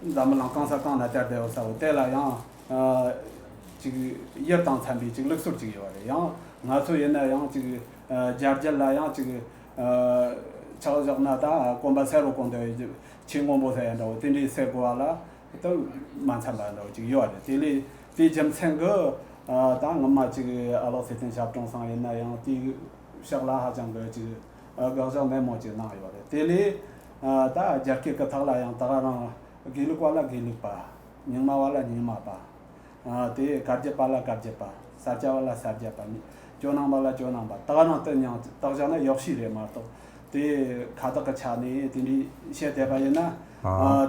འཛམ་བུ་གླིང་གང་ས་གང་ན་དར་བསྡད་ཡོད་ས་བོ་དེ་ལ་ཡང་ཨ་ཅིག་ཡུལ་དང་འཚམ་པའི་ཅིག་ལུགས་སྲོལ་ཅིག་ཡོད་རེད། ཡང་ང་ཚོ་ཡིན་ན་ཡང་ཅིག་ཨ་རྒྱ་རྒྱལ་ལ་ཡང་ཅིག་ཨ་ཆག་བཞག་ན་ད་གོན་པ་སེར་པོ་གོན་བསྡད་ཡོད། ཆོས་སྔོན་པོ་ཟེར་ཡ་འདྲ་བོ་དེ་འདྲའི་ཟེར་དགོས་པ་ལ། དུ་མ་འཚམས་པ་འདྲ་བོ་ཅིག་ཡོད་རེད། དེ་ལས་དེའི་རྒྱུ་མཚན་གྱིས་ཨ་ད་སྔོན་མ་ཅིག་ཨ་ལགས་ཚེ་བརྟན་ཞབས་དྲུང་ཚང་ཡིན་ན་ཡང་དེའི་ཕྱག་ལ་ཧ་ཅང་གི་ཅིག་ཨ་དགག་བཞག་ནན་མོ་ཅིག་གནང་ཡོད་རེད། དེ་ལས་ ད་རྒྱ་སྐད་ཀྱི་ཐོག་ལ་ཡང་ད་ག་རང་དགེ་ལུགས་པ་ལ་དགེ་ལུགས་པ། རྙིང་མ་བ་ལ་རྙིང་མ་པ། དེ་བཀའ་བརྒྱུད་པ་ལ་བཀའ་བརྒྱུད་པ། ས་སྐྱ་བ་ལ་ས་སྐྱ་པ། ཇོ་ནང་པ་ལ་ཇོ་ནང་པ། ད་ག་རང་དེ་མིང་བཏགས་བཞག་ན་ཡག་ཤོས་རེད་མ་གཏོགས། དེ་ཁ་བཏགས་ཀྱི་ཆ་ནས་དེ་འདྲའི་བཤད་བསྡད་པ་ཡིན་ན།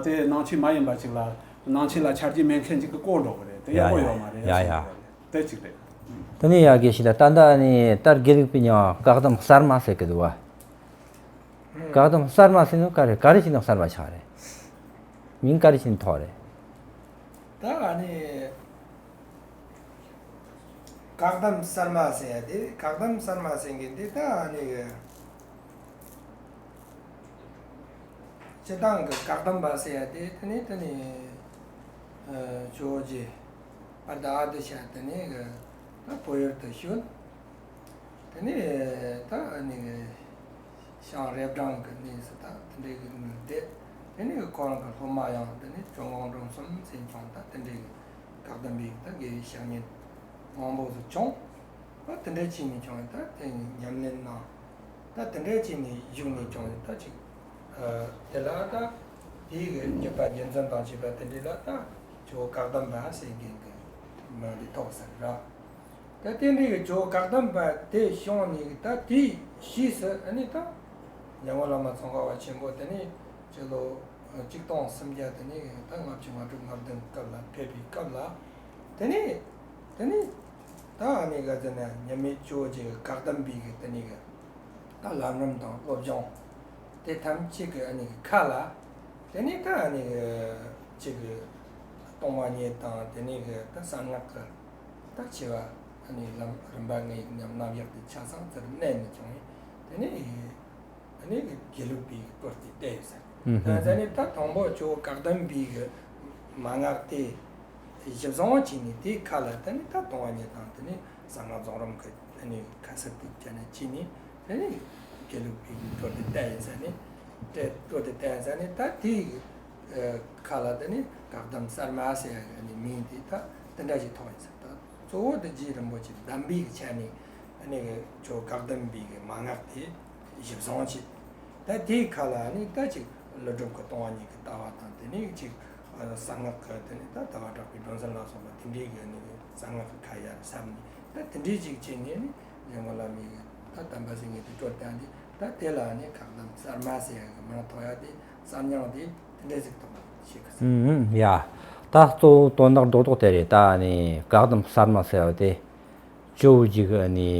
དེ་ནང་ཆོས་མ་ཡིན་པ་ཅིག་ལ། ནང་ཆོས་ལ་ཆ་རྒྱུས་མེད་མཁན་ཅིག་གི་བཀོད་འགྲོ་གི་རེད། དེ་ཡག་པོ་ཡོད་མ་རེད། ཡ་ཡ། དེ་གཅིག་རེད། དེ་ནས་ཡ་དགེ་བཤེས་ལགས། ད་ལྟ་ནི་ད་དགེ་ལུགས་པའི་ནང་བཀག་སྡོམ་གསར་མ་ཟེར་གི་འདུག་བ། བཀག་སྡོམ་གསར་མ་ཟེར་ནི་ག་རེ་ག་རེ་བྱས་ནས་གསར་མ་ཆགས་རེད། མིང་ག་རེ་བྱས་ནས་ཐོགས་རེད། ད་ཨ་ནི་བཀག་སྡོམ་གསར་མ་ཟེར་ཡ་དེ། བཀག་སྡོམ་གསར་མ་ཟེར་མཁན་དེ་ད་ཨ་ནི་སྤྱི་བཏང་གི་བཀག་སྡོམ་པ་ཟེར་ཡ་དེ། དེ་ནི་དེ་ནི་ཇོ་བོ་རྗེ་པར་དུ་ཨ་ཏི་ཤ་དེ་ནི་གི་ད་བོད་ཡུལ་དུ་བྱོན། དེ་ནས་ད་ཨ་ནི་ཞང་རབ་འབྲིང་གི་གནས་སུ་ད་དེ་འདྲའི་གི་ནས་བསྡད། དེ་ནས་ཁོ་རང་གི་སློབ་མ་ཡང་དེ་ནས་ཇོ་མགོན་འབྲོམ་གསུམ་ཟེར་ཀྱང་ད་དེ་འདྲའི་གི་བཀག་སྡོམ་པའི་ད་དགེ་བའི་བཤེས་གཉེན་མང་པོ་ཟིག་བྱུང་། ད་དེ་འདྲ་བྱས་ནས་ཀྱང་ད་དེ་ཉམས་ལེན་གནང་། ད་དེ་འདྲ་བྱས་ནས་བཞུགས་ནས་ཀྱང་ད་ཅིག་དེ་ལ་ད་དེའི་གི་བརྒྱུད་པ་རྒྱུན་འཛིན་དང་བཅས་པ་དེ་འདྲ་ལ་ད་ཇོ་བོ་བཀག་སྡོམ་པ་ཟེར་མཁན་གི་མིང་དེ་ཐོགས་ཟེར་ར། ད་དེ་འདྲའི་གི་ཇོ་བོ་བཀག་སྡོམ་པ་དེ་བྱུང་ནས་ད་དེའི་རྗེས་སུ་ཨ་ནི་ད་འཇམ་མགོན་བླ་མ་ཙོང་ཁ་པ་ཆེན་པོ་དེ་ནས་སྤྱི་ལོ་ཆིག་སྟོང་སུམ་བརྒྱ་དེ་ནས་ད་ལྔ་བཅུ་ང་དྲུག་ང་བདུན་སྐབས་ལ་ཕེབས་པའི་སྐབས་ལ། དེ་ནས་དེ་ནས་ད་ཨ་ནི་ག་ཟེར་ན་མཉམ་མེད་ཇོ་བོ་རྗེ་གི་བཀག་སྡོམ་པའི་གི་དེ་ནས་གི་ད་ལམ་རིམ་དང་སློབ་སྦྱོང་དེ་ཐམས་ཅད་ཀྱི་ཨ་ནི་གི་ཁ་ལ། དེ་ནས་ད་ཨ་ནི་གི་ཅིག་གི་གཏོང་བ་ཉིད་དང་། དེ་ནས་གི་ད་གསང་སྔགས་ཀྱི་ད་ཆེ་བ་ཨ་ནི་ལམ་རིམ་པ་ལྔའི་ཉམས་རྣམ་གཞག་དེ་ཆ་ཚང་དེར་གནས་ནས་ཀྱང་། དེ་ནས་ཨ་ནི་དགེ་ལུགས་པའི་སྐོར་དེ་བལྟས་ཡོད་ས་རེད། ཨུམ། ད་ནི་ད་དང་པོ་ཇོ་བོ་བཀག་སྡོམ་པའི་གི་མན་ངག་དེ་གཞི་བཟུང་བྱས་ནས། དེའི་ཁ་ལ་དེ་ནི་ད་གཏོང་བ་ཉིད་དང་། དེ་ནི་གསང་སྔགས་རྫོགས་རིམ་གི་དེ་ནི་ཁ་གསལ་དུ་བྱས་ནས་བྱས་ནས། དེ་ནི་དགེ་ལུགས་པའི་སྐོར་དེ་བལྟས་ཡིན་ས་ནི། དེ་སྐོར་དེ་བལྟས་ཡིན་ས་ནི་ད་དེའི་ཁ་ལ་དེ་ནི་བཀག་སྡོམ་གསར་མ་ཟེར་ཡ་གི་མིང་དེ་ད་དེ་འདྲ་ཞིག་ཐོགས་ཡིན་ས། ད་གཙོ་བོ་དེ་རྗེ་རིན་པོ་ཆེ་གདམས་པའི་ཆ་ནས་ཨ་ནི་གི་ཇོ་བོ་བཀག་སྡོམ་པའི་གི་མན་ངག་དེ་གཞི་བཟུང་བྱས། ད་དེའི་ཁ་ལ་ཨ་ནི་ད་ཅིག་ཀླུ་སྒྲུབ་ཀྱི་སྟོང་བ་ཉིད་ཀྱི་ལྟ་བ་དང་། དེ་ནས་ཅིག་གསང་སྔགས་ཀྱི་དེ་ནས་ད་ལྟ་བ་གྲགས་པའི་སྒྲོན་གསལ་ལ་སོགས་པ་དེ་འདྲའི་གི་ཨ་ནི་གི་གསང་སྔགས་ཀྱི་ཁ་ཡར་ཟབ་ནས། ད་དེ་འདྲའི་ཅིག་བྱས་ནས་ནི་འཇམ་མགོན་བླ་མའི་གི་ད་དམ་པ་ཟེར་མཁན་དེ་སྤྲུལ་བཏང་སྟེ། ད་དེ་ལ་ནི་བཀག་སྡོམ་གསར་མ་ཟེར་ཡ་གི་མིང་ཐོགས་ཡ་དེ་གསར་རྙིང་དེ་དེ་འདྲ་ཟིག་ཐོགས་ཤེས་གི་ཟེར། ཨུམ། ཡ། ད་གཙོ་བོ་དོན་དག་རྡོག་རྡོག་དེ་རེད། ད་ནི་བཀག་སྡོམ་གསར་མ་ཟེར་བ་དེ་ཇོ་བོ་རྗེ་གི་ནི་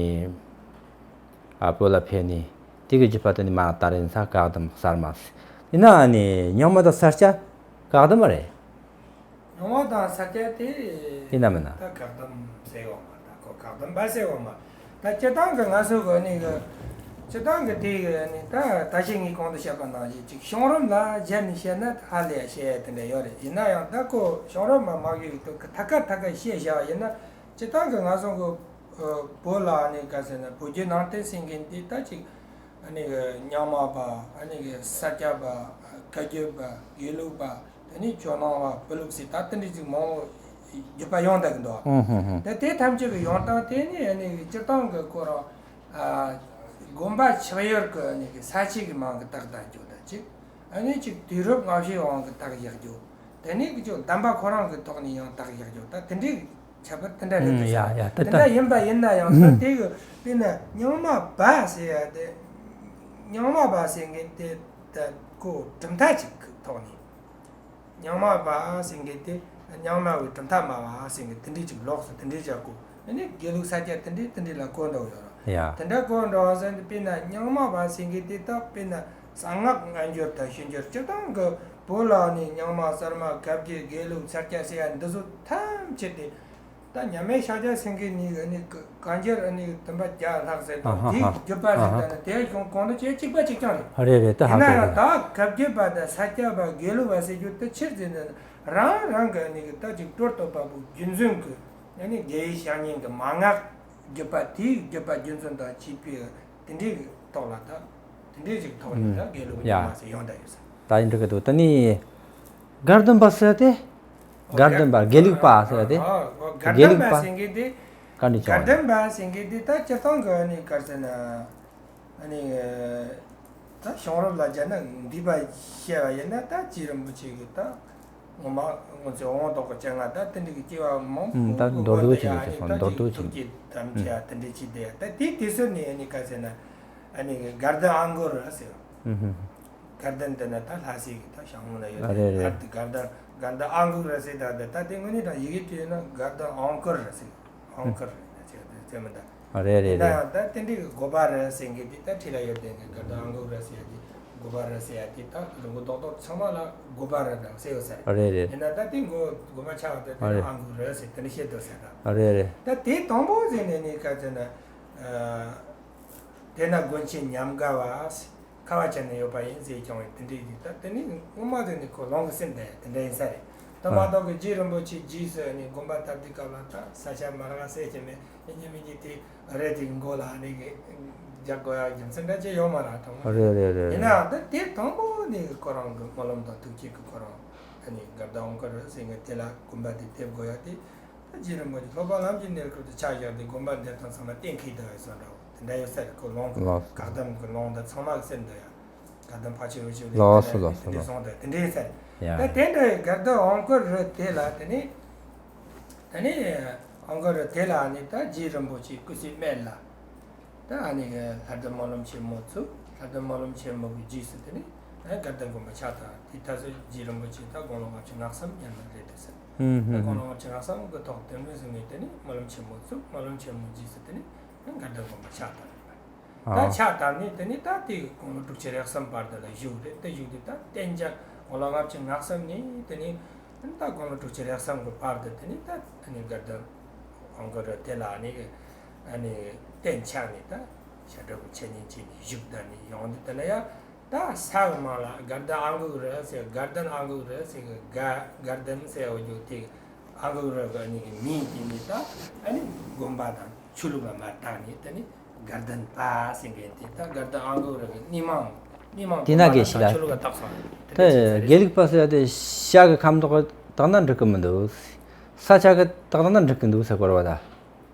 ཨ་བོད་ལ་ཕེབས་ནས་དེ་གི་བརྒྱུད་པ་དེ་ནི་མ་ད་རེས་ས་བཀག་སྡོམ་གསར་མ་ཟེར། དེ་ན་ནི་རྙིང་མ་དང་ས་སྐྱ་བཀག་སྡོམ་མ་རེད། རྙིང་མ་དང་ས་སྐྱ་དེ་ཡིན་ན་མིན་ན། ད་བཀག་སྡོམ་ཟེར་བ་མ། ད་ཁོ་བཀག་སྡོམ་པ་ཟེར་བ་མ། ད་སྤྱི་བཏང་གི་ང་ཚོ་གི་ནི་གི་སྤྱི་བཏང་གི་དེ་གི་ནི་ད་ད་ཅི་ངས་གོང་དུ་བཤད་པ་ནང་བཞིན་ཅིག་བྱུང་རིམ་ལ་སྦྱར་ནས་བཤད་ན་ཧ་ལས་བཤད་ཡ་དེ་འདྲ་ཡོད་རེད། ཡིན་ན་ཡང་ད་ཁོ་བྱུང་རིམ་མ་མ་གི་གི་ཐད་ཀར་ཐད་ཀར་བཤད་བཞག་པ་ཡིན་ན། སྤྱི་བཏང་གི་ང་ཚོ་གི་བོད་ལ་ནི་ག་ཟེར་ན་བོད་བརྒྱུད་ནང་བསྟན་ཟེར་མཁན་དེ་ད་ཅིག་ཨ་ནི་གི་རྙིང་མ་པ། ཨ་ནི་གི་ས་སྐྱ་པ། བཀའ་བརྒྱུད་པ། དགེ་ལུགས་པ། དེ་ནས་ཇོ་ནང་པ། བོད་ལུགས་ཟེར་ད་དེ་འདྲ་ཅིག་མང་བོ་བརྒྱུད་པ་ཡོང་བསྡད་ཀྱི་འདུག། ཧུམ་ཧུམ་ཧུམ། ད་དེ་ཐམས་ཅད་ཀྱི་ཡོང་སྟངས་དེ་ནི་ཨ་ནི་སྤྱིར་བཏང་གི་ཁོ་རང་ཨ་དགོན་པ་ཆགས་ཡུལ་གྱི་ཨ་ནི་གི་ས་ཆའི་གི་མིང་གི་བཏགས་བསྡད་རྒྱུ་ད་ཅིག། ཨ་ནི་ཅིག་དུས་རབས་སྔ་ཕྱིའི་དབང་གི་བཏགས་བཞག་རྒྱུ། དེ་ནས་ཀྱི་ཅིག་གདམས་པ་ཁོ་རང་གི་ཐོག་ནས་ཡང་བཏགས་བཞག་རྒྱུ། ད་དེ་འདྲའི་ཁྱད་པར་དེ་འདྲ་རེད་དུ་ཟེར། ཡ་ཡ། ད་དེ་འདྲ་ཡིན་པ་ཡིན་ན་ཡང་། ད་དེ་གི་དཔེར་ན་རྙིང་མ་པ་ཟེར་ཡ་དེ། རྙིང་མ་པ་ཟེར་མཁན་དེ་ད་ཁོ་གྲུབ་མཐའ་ཅིག་གི་ཐོག་ནས། རྙིང་མ་པ་ཟེར་མཁན་དེ་རྙིང་མ་བའི་གྲུབ་མཐའ་སྨྲ་བ་ཟེར་མཁན་དེ་འདྲའི་ཅིག་ལོགས་སུ་དེ་འདྲའི་བྱ་དགོས། ཨ་ནི་དགེ་ལུགས་ས་སྐྱ་དེ་འདྲའི་དེ་འདྲའི་ལ་གོ་འདྲ་བོ་ཡོད་རེད། ཡ། དེ་འདྲ་གོ་འདྲ་བ་ཟེར་ནས། དཔེར་ན་རྙིང་མ་པ་ཟེར་མཁན་དེ་ད་དཔེར་ན་གསང་སྔགས་སྔ་འགྱུར་དང་ཕྱི་འགྱུར། སྤྱིར་བཏང་གི་བོད་ལ་ནི་རྙིང་མ། གསར་མ། བཀའ་བརྒྱུད། དགེ་ལུགས། ས་སྐྱ་ཟེར་ཡ་འདི་ཚོ་ཐམས་ཅད་དེ། ད་མཉམ་མེད་ཤཱཀྱ་སེང་གེ་ནས་ཨ་ནི་ག་གང་ཅིར་ཨ་ནི་བསྟན་པ་བརྒྱ་ལྷག་ཟེར་དང་། ཨ་ཧ་དེའི་ཧ། བརྒྱུད་པ་ཨ་ཟེར་ཧ། ད་ནི་དེ་གཞུང་གོང་དུ་བྱས་གཅིག་པ་གཅིག་རྐྱང་རེད། རེད་རེད། ད་ཧ་ཡིན་ན་ཡང་གོ་གི། ད་བཀའ་བརྒྱུད་པ་དང་ས་སྐྱ་པ། དགེ་ལུགས་པ་ཟེར་རྒྱུ་དེ་ཕྱིར་ཟེར་ན་རང་རང་གི་ཨ་ནི་ད་ཅིག་གྲུབ་ཐོབ་པ་པོ་རྒྱུན་འཛིན་གི་ཨ་ནི་དགེ་བའི་བཤེས་གཉེན་གི་མན་ངག་བརྒྱུད་པ། དེའི་བརྒྱུད་པ་རྒྱུན་འཛིན་དང་བཅས་པའི་དེ་འདྲའི་གི་ཐོག་ལ། ད་དེ་འདྲའི་ཅིག་ཐོག་ནས་ད་དགེ་ལུགས་ཡ་རྙིང་མ་ཟེར་ཡོང་བསྡད་ཡོད་ས། ད་ཡིན་འགྲོ་གི་འདུག། ད་ནི་བཀག་སྡོམ་པ་ཟེར་དེ། བཀག་སྡོམ་པ། དགེ་ལུགས་པ་ཟེར་དེ། ཨ་ཨ། བཀག་སྡོམ་པ་ཟེར་མཁན་དེ། བཀག་སྡོམ་པ་ཟེར་མཁན་དེ་ད་སྤྱིར་བཏང་གི་ཨ་ནི་ག་རེ་ཟེར་ན། ཨ་ནི་ ད་བྱུང་རབས་ལ་སྦྱར་ན་འདས་པ་བཤད་པ་ཡིན་ན། ད་རྗེ་རིན་པོ་ཆེ་གི་ད་ངོ་མ་ངོ་ཚ་དབང་ཐོག་གི་སྤྱན་སྔ་ད་དེ་འདྲ་གི་སྐྱེ་བ་མང་ཨུམ། ད་པོ་མདོར་བསྡུས་ཅིག་ཡ་ནི་ད་མདོར་བསྡུས་ཐུགས་ཀྱི་དམ་བཅའ་དེ་འདྲ་ཅིག་དེ། ད་དེ་དུས་ཚོད་ནས་ཡ་ནི་ག་ཟེར་ན། ཨ་ནི་དགའ་ལྡན་ཨང་གུ་རུ་ཟེར། ཨུམ་ཧུམ། དགའ་ལྡན་དེ་ན་ད་ལྷ་སའི་གི་ད་ཞང་ངམ་ལ་ཡོད། ཨ་རེད་རེད། དགའ་ལྡན་དགའ་ལྡན་ཨང་གུ་རུ་ཟེར། ད་ད་ད་དེ་དངོས་གནས་དྲང་ཡི་གེ་དེ་ན་དགའ་ལྡན་ཨང་གུ་རུ་ཟེར། ཨང་ཀར་ཟེར་དེ་མི་འདྲ། ཨ་རེད་རེད་ཡིན་ན་རེད། ཡང་ད་དེ་འདྲའི་གི་དགོན་པ་རེད་ཟེར་མཁན་དེ་ད་འཁྲིས་ལ་ཡོད་དེ་གི་དགའ་ལྡན་ཨང་གུ་རུ་ཟེར་ཡ་དེ། དགོན་པ་རེད་ཟེར་ཡ་དེ་ད་རི་མགོ་རྡོག་རྡོག་ཚང་མ་ལ་དགོན་པ་རེད་དང་ཟེར་ཡོད་ས་རེད། ཨ་རེད་རེད། ཡིན་ན་ད་དེ་མགོ་དགོན་པ་ཆགས་དེ་ཨ་དེ་རེད། ཨང་གུ་རུ་ཟེར་དེ་འདྲ་བཤད་འདུག་ཟེར་ད། ཨ་རེད་རེད། ད་དེ་དང་པོ་ཟེར་ནས་ནི་ག་ཚོད་ན། ཨ། དེ་ན་དགོན་ཆེན་ཉམས་དགའ་བ། ཁ་བ་ཅན་ནས་ཡོད་པ་ཡིན་ཟེར་ཀྱང་དེ་འདྲའི་ཡིན། ད་དེ་ནི་སྔོན་མ་དེ་ནི་ཁོ་ལུང་གི་སེམས་དེ་དེ་འདྲ་ཡིན་ས་རེད། ད་མ་ཨ། གཏོགས་ཀྱི་རྗེ་རིན་པོ་ཆེ་རྗེས་སུ་ནི་དགོན་པ་བཏབ་དུས་སྐབས་ལ་ད་ས་ཆ་མ་རག་ཟེར་གྱི་མེད། ཡིན་གྱི་མིན་གྱི་དེ་རེད། དེ་གི་མགོ་ལ་ནི་གི་རྒྱག་དགོས་ཡ་རྒྱུ་མཚན་འདྲ་ཅིག་ཡོད་མ་རེད་དང་། ཨ་རེད་རེད་རེད་ཡིན་རེད། ནའང་ད་དེ་དང་པོ་ནི་ཁོ་རང་གི་སྨོན་ལམ་དང་ཐུགས་བསྐྱེད་ཀྱི་ཁོ་རང་ཨ་ནི་དགའ་ལྡན་ཨང་ཀར་ཟེར་མཁན་དེ་ལ་དགོན་པ་དེ་འདེབས་དགོས་ཡ་དེ། ད་རྗེ་རིན་པོ་ཆེ་སློབ་པ་ལམ་གྱི་གནས་སྐབས་དུ་ཆ་བཞག་སྟེ་དགོན་པ་འདི་དང་ཚང་མ་གཏན་འཁེལ་བསྡད་པའི་བཟོ་འདྲ་བོ་དེ་འདྲ་ཡོད་ས་རེད། ཁོ་ལུང་ལགས་སོ། བཀའ་གདམས་ཀྱི་ལུང་འདི་ཚང་མ་གི་སེམས་འདུག་ཡ། བཀའ་གདམས་ཕལ་ཆེར་འོས་ཆོས་ལས་ལགས་སོ་ལགས་སོ་དེ་འདྲའི་ལགས། བཟོ་འདྲ་དེ་འདྲའི་ཡོད་ས་རེད། ཡ་ད་ཡ། དེ་འདྲ་ཡི་དགའ་ལྡན་ཨང་ཀར་རུ་དེ་ལ་དེ་ནི། དེ་ནི་ཨང་ཀར་རུ་དེ་ལ་ནི་ད་རྗེ་རིན་པོ་ཆེ་སྐུ་ཚེ་སྨད་ལ། ད་ཨ་ནི་གི་ལྷ་ལྡན་སྨོན་ལམ་ཆེན་མོ་ཚུགས། ལྷ་ལྡན་སྨོན་ལམ་ཆེན་མོ་གི་རྗེས་སུ་དེ་ནི་ཨ་དགའ་ལྡན་དགོན་པ་ཆགས་དང་། དེ་ད་གཟོད་རྗེ་རིན་པོ་ཆེ་ད་དགུང་ལོ་ལྔ་བཅུ་ང་གསུམ་ཡན་ལ་རེད་དེ་ཟེར། ཨུམ་ད་དགུང་ལོ་ལྔ་བཅུ་ང་གསུམ་གི་ཐོག་དེ་འདྲ་ཟེར་ནས་དེ་ནི་སྨོན་ལམ་ཆེན་མོ་ཚུགས། སྨོན་ལམ་ཆེན་མོ་རྗེས་སུ་དེ་ནི་ཨ་དགའ་ལྡན་དགོན་པ་ཆགས་དང་རེད། ད་ཨ་ཆགས་དང་ནི་དེ་ནི་ད་དེ་དགུང་ལོ་དྲུག་ཅུ་རེ་གསུམ་བར་དུ་ལ་བཞུགས་རེད། དེ་བཞུགས་དུས་ད་གཏན་འཇགས་དགུང་ལོ་ལྔ་བཅུ་ང་གསུམ་ནས་དེ་ནི་ད་དགུང་ལོ་དྲུག་ཅུ་རེ་གསུམ་གི་བར་དུ་དེ་ནི་ད་དེ་ནི་དགའ་ལྡན་ཨང་ཀར་རུ་དེ་ལ་ནི་ཨ་ནི་གཏན་ཆགས་ནས་ད་བཤད་གྲྭ་གི་འཆད་ཉན་བྱས་ནས་བཞུགས་ད་ནི་ཡོང་དུས་དེ་ལ་ཡ། ད་ས་གི་མིང་ལ་དགའ་ལྡན་ཨང་གུ་རུ་ཟེར། དགའ་ལྡན་ཨང་གུ་རུ་ཟེར་གི་དགའ་དགའ་ལྡན་ཟེར་འོ་རྒྱུ་དེ་ཨང་གུ་རུ་གི་ནི་མིང་དེ་ནི་ད་ཨ་ནི་དགོན་པ་དང་ཆོས་ལུགས་ལ་མ་བཏགས་ནས་དེ་ནི་དགའ་ལྡན་པ་ཟེར་མཁན་དེ། ད་དགའ་ལྡན་ཨང་གུ་རུ་གི་ནི་མིང་ནི་མིང་དེ་ན་དགོན་པ་དགེ་དང་བཤེས་ལ་ཆོས་ལུགས་ལ་བཏགས་སོང་། དེ་དེ་འདྲ་ཅིག་ཟེར་དགེ་ལུགས་པ་ཟེར་ཡ་དེ་ཤ་གི་ཁ་མདོག་གི་བཏགས་ན་འགྲིག་གི་མི་འདུག་ས་ཆ་གི་བཏགས་ན་འགྲིག་གི་འདུག་ཟེར་གོ་ར་བ་ད།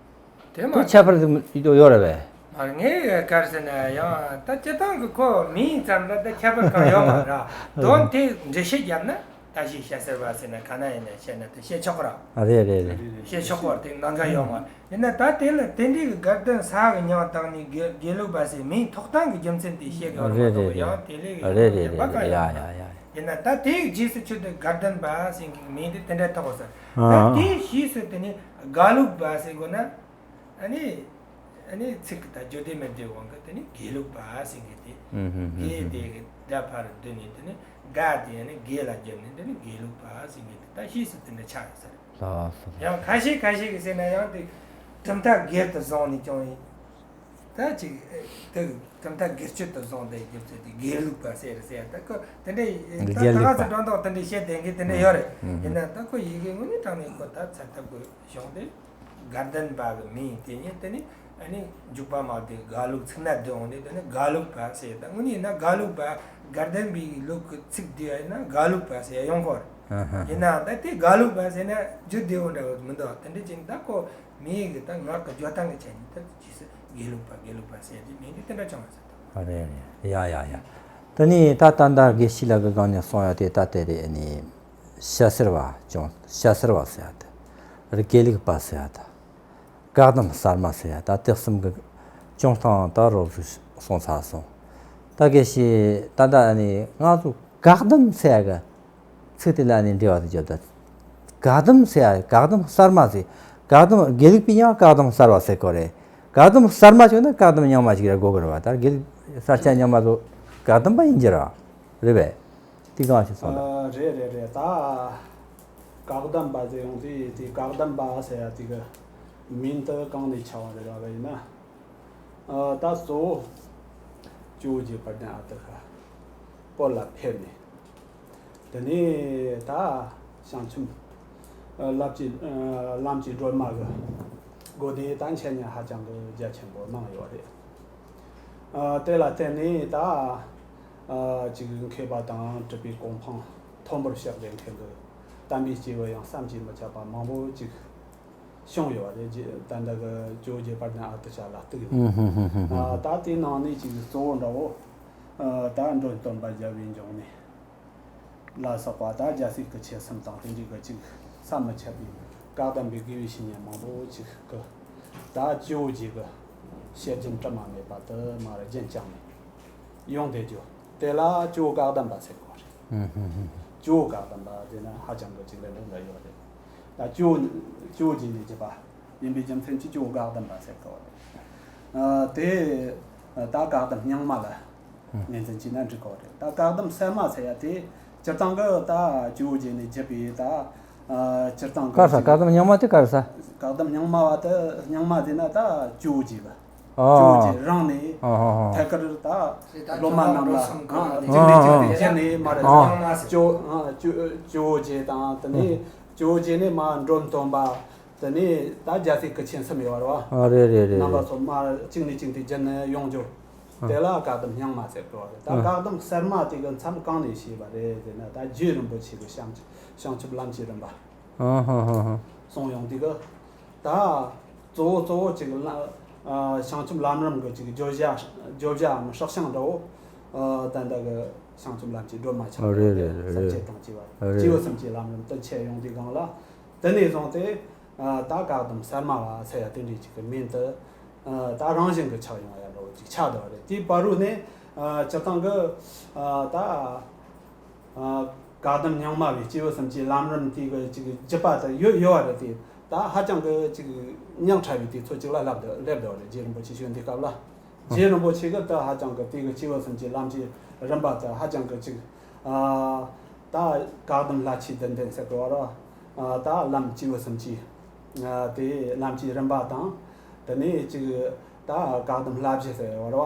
དེ་མ་དེ་ཁྱད་པར་ཟིག་ཡོད་རེད་པས། མ་ངས་ག་རེ་ཟེར་ན་ཡང་ད་སྤྱིར་བཏང་གི་ཁོ་མིང་ཙམ་ལ་ད་ཁྱད་པར་གང་ཡོད་མ་རེད། དོན་དེ་འགྲེལ་བཤད་བརྒྱབ་ན་ད་ཅི་ཤ་ཟེར་བ་ཟེར་ན་ག་ན་ཡིན་ན་བཤད་ན་དེ་བཤད་ཆོག་གི་རེད། ཨ་རེད་རེད་རེད། བཤད་ཆོག་གི་རེད། དེ་ནང་འགལ་ཡོད་མ་རེད། ཡིན་ན་ད་དེ་ལ་དེ་འདྲའི་གི་དགའ་ལྡན་ས་གི་མིང་བཏགས་ནས་དགེ་དགེ་ལུགས་པ་ཟེར་མིང་ཐོགས་སྟངས་གི་རྒྱུ་མཚན་དེ་བཤད་དགོས་རེད་མ་གཏོགས་ཡང་དེ་ལས་ཡང་རྒྱབ་པ་གང་ཡོད་མ་རེད། ཡིན་ན་ད་དེའི་རྗེས་སུ་ཆུད་དེ་དགའ་ལྡན་པ་ཟེར་གི་མིང་དེ་དེ་འདྲ་ཐོགས་ཟེར། ད་དེའི་རྗེས་སུ་དེ་ནི་དགའ་ལུགས་པ་ཟེར་དགོས་ན། ཨ་ནི། ཨ་ནི་ཚིག་གི་ད་བརྗོད་བདེ་མི་བདེ་དབང་གིས་དེ་ནི་དགེ་ལུགས་པ་ཟེར་མཁན་དེ། ཨུ་ཧུ་ཧུ་དགེ་ཧུ་དེ་གི་ད་ཕར་བསྡུས་ནས་དེ་ནི་དགའ་དེ་ཨ་ནི་དགེ་ལ་བརྒྱབ་ནས་དེ་ནི་དགེ་ལུགས་པ་ཟེར་མཁན་དེ་ད་ཤེས་སུ་དེ་འདྲ་ཆགས་ཡོད་ས་རེད། ལགས་སོ། ཡང་ཁ་ཤས་ཁ་ཤས་ཀྱིས་ཟེར་ན་ཡང་དེ་གྲུབ་མཐའ་སྒེར་དུ་བཟུང་ནས་ཀྱང་ད་ཅིག་དེ་གྲུབ་མཐའ་སྒེར་གཅོད་དུ་བཟུང་དེ་རྒྱུ་མཚན་དེ་དགེ་ལུགས་པ་ཟེར་ཟེར་ཡ་ད་ཁོ་དེ་འདྲ་ད་དགེ་ལུགས་པ་ད་ག་ཚོད་སྒྲོ་འདོགས་དེ་འདྲ་བཤད་བསྡད་མཁན་དེ་འདྲ་ཡོད་རེད། ཡིན་ན་ད་ཁོ་ཡི་གེ་དངོས་གནས་དྲང་གནས་ཁོ་ད་ཚ་ཐབས་དགོས། བྱུང་སྟེ། དགའ་ལྡན་པ་གི་མིང་དེ་ཉིད་དེ་ནི་ཨ་ནི་འཇུག་པ་མ་དེ་དགའ་ལུགས་ཚིག་སྣ་བསྡུས་འོང་དུས་དེ་ནི་དགའ་ལུགས་པ་ཟེར། ད་དངོས་གནས་ཡིན་ན་དགའ་ལུགས་པ་དགའ་ལྡན་པའི་ལུགས་ཀྱི་ཚིག་བསྡུས་ཡིན་ན་དགའ་ལུགས་པ་ཟེར་ཡོང་གོ། ཡིན་ནའང་ད་དེ་དགའ་ལུགས་པ་ཟེར་ན་རྒྱུ་བདེ་བོ་འདྲ་བོ་མི་འདུག་དེ་འདྲ་ཅིག་ད་ཁོ་མིང་གི་ད་ངག་གི་བརྗོད་སྟངས་ཀྱི་ཆ་ནས་ད་རྗེས་སུ་དགེ་ལུགས་པ་དགེ་ལུགས་པ་ཟེར་དེ་མིང་དེ་དེ་འདྲ་བྱུང་བ་ཟེར་ད། ཨ་རེད་རེད། ཡ་ཡ་ཡ། ད་ནི་ད་ད་ད་དགེ་བཤེས་ལགས་ཀྱི་སྒང་ནས་གསུངས་ཡ་དེ་ད་དེ་རེད། ཨ་ནི་ཤ་ཟེར་བ་ཅུང་ཤ་ཟེར་བ་ཟེར་ཡ་ད། རི་དགེ་ལུགས་པ་ཟེར་ཡ་ད། བཀའ་གདམས་གསར་མ་ཟེར་ཡ་ད། དེ་གསུམ་གི་ཅུང་ཐང་ད་རོབ་རུ་གསུངས་ཚར་སོང་། ད་དགེ་བཤེས་ད་ད་ནི་ང་ཚོ་བཀའ་གདམས་ཟེར་ཡ་གི་ཚིག་དེ་ལ་ནི་འབྲེལ་བ་དེ་བརྒྱབ་ད། བཀའ་གདམས་ཟེར་ཡ་བཀའ་གདམས་གསར་མ་ཟེར། བཀའ་གདམས་དགེ་ལུགས་པའི་ཡང་བཀའ་གདམས་གསར་བ་ཟེར་གོ་རེད། བཀའ་གདམས་གསར་མ་བྱུང་ན་བཀའ་གདམས་རྙིང་མ་ཞིག་ར་དགོས་གི་རེད་བ། ད་དགེ་ལུགས་ས་ཆ་རྙིང་མ་ཚོ་བཀའ་གདམས་པ་ཡིན་གྱི་རེད་བ། རེད་པས། དེ་གང་ཞིག་སོང་ད། ཨ། རེད་རེད་རེད། ད་བཀའ་གདམས་པ་ཟེར་ཡོང་དུས་དེ་བཀའ་གདམས་པ་ཟེར་ཡ་དེ་གི་མིང་དེ་གང་ནས་ཆགས་པ་རེད་བ་ཡིན་ན། ཨ། ད་གཙོ་བོ་ཇོ་བོ་རྗེ་དཔལ་ལྡན་ཨ་ཏི་ཤ་བོད་ལ་ཕེབས་ནས། དེ་ནས་ད་བྱང་ཆུབ་ལམ་གྱི་ལམ་གྱི་སྒྲོན་མ་གི་སྒོ་ནས་ད་འཆད་ཉན་ཧ་ཅང་གི་རྒྱ་ཆེན་པོ་གནང་ཡོད་རེད། ཨ། དེ་ལ་བརྟེན་ནས་ད་ཨ་ཅིག་མཁས་པ་དང་གྲུབ་པའི་གོ་འཕང་མཐོན་པོར་གཤེགས་པའི་མཁན་གྱི་དམ་པའི་སྐྱེས་བུ་ཡང་བསམ་གྱིས་མི་ཁྱབ་པ་མང་པོ་ཅིག་བྱུང་ཡོད་རེད། ད་ལྟ་གི་ཇོ་བོ་རྗེ་དཔལ་ལྡན་ཨ་ཏི་ཤ་ལ་གཏུགས་ནས། ཨ། ད་དེའི་ནང་ནས་ཅིག་གཙོ་བོ་འདྲ་བོ། ཨ། ད་འགྲོ་སྟོན་པ་རྒྱལ་བའི་འབྱུང་གནས་ལ་སོགས་པ། ད་རྒྱལ་སྲས་སྐུ་ཆེན་གསུམ་དང་དེ་འདྲའི་གི་ཅིག་བསམ་མི་ཁྱབ་པའི་བཀའ་གདམས་པའི་དགེ་བའི་བཤེས་གཉེན་མང་པོ་ཅིག་གི། ད་ཇོ་བོ་རྗེ་གི་བཤད་རྒྱུན་དྲི་མ་མེད་པ་དུ་མར་རྒྱུན་བསྐྱངས་ནས་ཡོང་བསྡད་རྒྱུ་དེ་ལ་ཇོ་བོ་བཀའ་གདམས་པ་ཟེར་གོ་རེད། ཧུམ་ཧུམ་ཧུམ། ཇོ་བོ་བཀའ་གདམས་པ་ཟེར་ན་ཧ་ཅང་གི་ཅིག་ལས་འགྲོ་འདྲ་ཡོད་རེད། ད་ཇོ་ཇོ་བོ་རྗེ་ནས་བརྒྱུད་པ་ཡིན་པའི་རྒྱུ་མཚན་གྱིས་ཇོ་བོ་བཀའ་གདམས་པ་ཟེར་གོ་རེད། ཨ། དེ་ད་བཀའ་གདམས་རྙིང་མ་ལ་ངོས་འཛིན་བྱས་ན་འགྲིག་གོ་རེད། ད་བཀའ་གདམས་གསར་མ་ཟེར་ཡ་དེ་སྤྱིར་བཏང་གི་ད་ཇོ་བོ་རྗེ་ནས་བརྒྱུད་པའི་ད། ཨ། སྤྱིར་བཏང་གི་ག་རེ་ཟ། ཅིག་བཀའ་གདམས་རྙིང་མ་དེ་ག་རེ་ཟ། བཀའ་གདམས་རྙིང་མ་བ་དེ་རྙིང་མ་དེ་ན་ད་ཇོ་བོ་རྗེ་གི་ཨ། ཇོ་བོ་རྗེ་རང་ནས་ཨ་ཧ་ཧ། ཐད་ཀར་ད་སློབ་མ་རྣམས་ལ། ཨ། གཅིག་ནས་གཅིག་ཏུ་བརྒྱུད་ནས་མར། ཨ། ཇོ་ཨ་ཇོ་ཇོ་བོ་རྗེ་དང་དེ་ནས་ཇོ་བོ་རྗེ་ནས་མར་འགྲོ་སྟོན་པ། དེ་ནས་ད་རྒྱལ་སྲས་སྐུ་ཆེན་གསུམ་ཡོད་རེད་བ། ཨ། རེད་རེད་རེད། རྣམ་པ་ཚོ་མར་གཅིག་ནས་གཅིག་ཏུ་བརྒྱུད་ནས་ཡོང་རྒྱུ། ཨ། དེ་ལ་བཀའ་གདམས་རྙིང་མ་ཟེར་གོ་རེད། ད་ཨ། བཀའ་གདམས་གསར་མ་དེ་གི་མཚམས་གང་ནས་བྱས་པ་རེད་ཟེར་ན། ད་རྗེ་རིན་པོ་ཆེ་གི་བྱང་བྱང་ཆུབ་ལམ་གྱི་རིམ་པ་ཨ་ཧ་ཧ་ཧ། གསུངས་ཡོང་དུས་གི། ད་གཙོ་བོ་གཙོ་བོ་ཅིག་ལ། ཨ། བྱང་ཆུབ་ལམ་རིམ་གི་ཅིག་བརྗོད་བྱ་བརྗོད་བྱའམ་སྲེག་བྱང་འདྲ་བོ། ཨ། ད་ལྟ་གི་བྱང་ཆུབ་ལམ་གྱི་སྒྲོན་མ་ཆགས། ཨ། རེད་རེད་རེད། སེམས་བསྐྱེད་དང་བཅས་པ། རེད། སྐྱེས་བུ་གསུམ་གྱི་ལམ་རིམ་དུ་འཆད་ཡོང་དུས་སྒང་ལ། དེ་ནས་བཟུང་སྟེ། ཨ། ད་བཀའ་གདམས་གསར་མ་བ་ཟེར་ཡ་དེ་འདྲའི་ཅིག་གི་མིང་དུ། ཨ། ད་རང་བཞིན་གྱི་ཆགས་ཡོང་བ་ཡ་འདྲ་བོ་ཅིག་ཆགས་བསྡད་པ་རེད། དེའི་བར་དུ་ནས། ཨ། སྤྱིར་བཏང་གི། ཨ། ད། ཨ། བཀའ་གདམས་རྙིང་མ་བའི་སྐྱེས་བུ་གསུམ་གྱི་ལམ་རིམ་དེ་གི་ཅིག་བརྒྱུད་པ་དེ་ཡོད་ཡོད་པ་རེད་དེ། ད་ཧ་ཅང་གི་ཅིག་ཉག་ཕྲ་བའི་དུས་ཚོད་ཅིག་ལ་སླེབས་བསྡད་སླེབས་བསྡད་པ་རེད། རྗེ་རིན་པོ་ཆེ་བྱོན་དུས་སྐབས་ལ། རྗེ་རིན་པོ་ཆེ་གིས་ད་ཧ་ཅང་གི་དེ་གི་སྐྱེས་བུ་གསུམ་གྱི་ལམ་གྱི་རིམ་པ་དེ་ཧ་ཅང་གི་ཅིག་ཨ། ད་བཀའ་གདམས་ལྷ་ཆོས་བདུན་ལྡན་ཟེར་གི་བ་ར། ཨ། ད་ལམ་སྐྱེས་བུ་གསུམ་གྱི། ཨ། དེ་ལམ་གྱི་རིམ་པ་དང་། དེ་ནས་ཅིག་ད་བཀའ་གདམས་བསླབ་བྱ་ཟེར་བ་ར།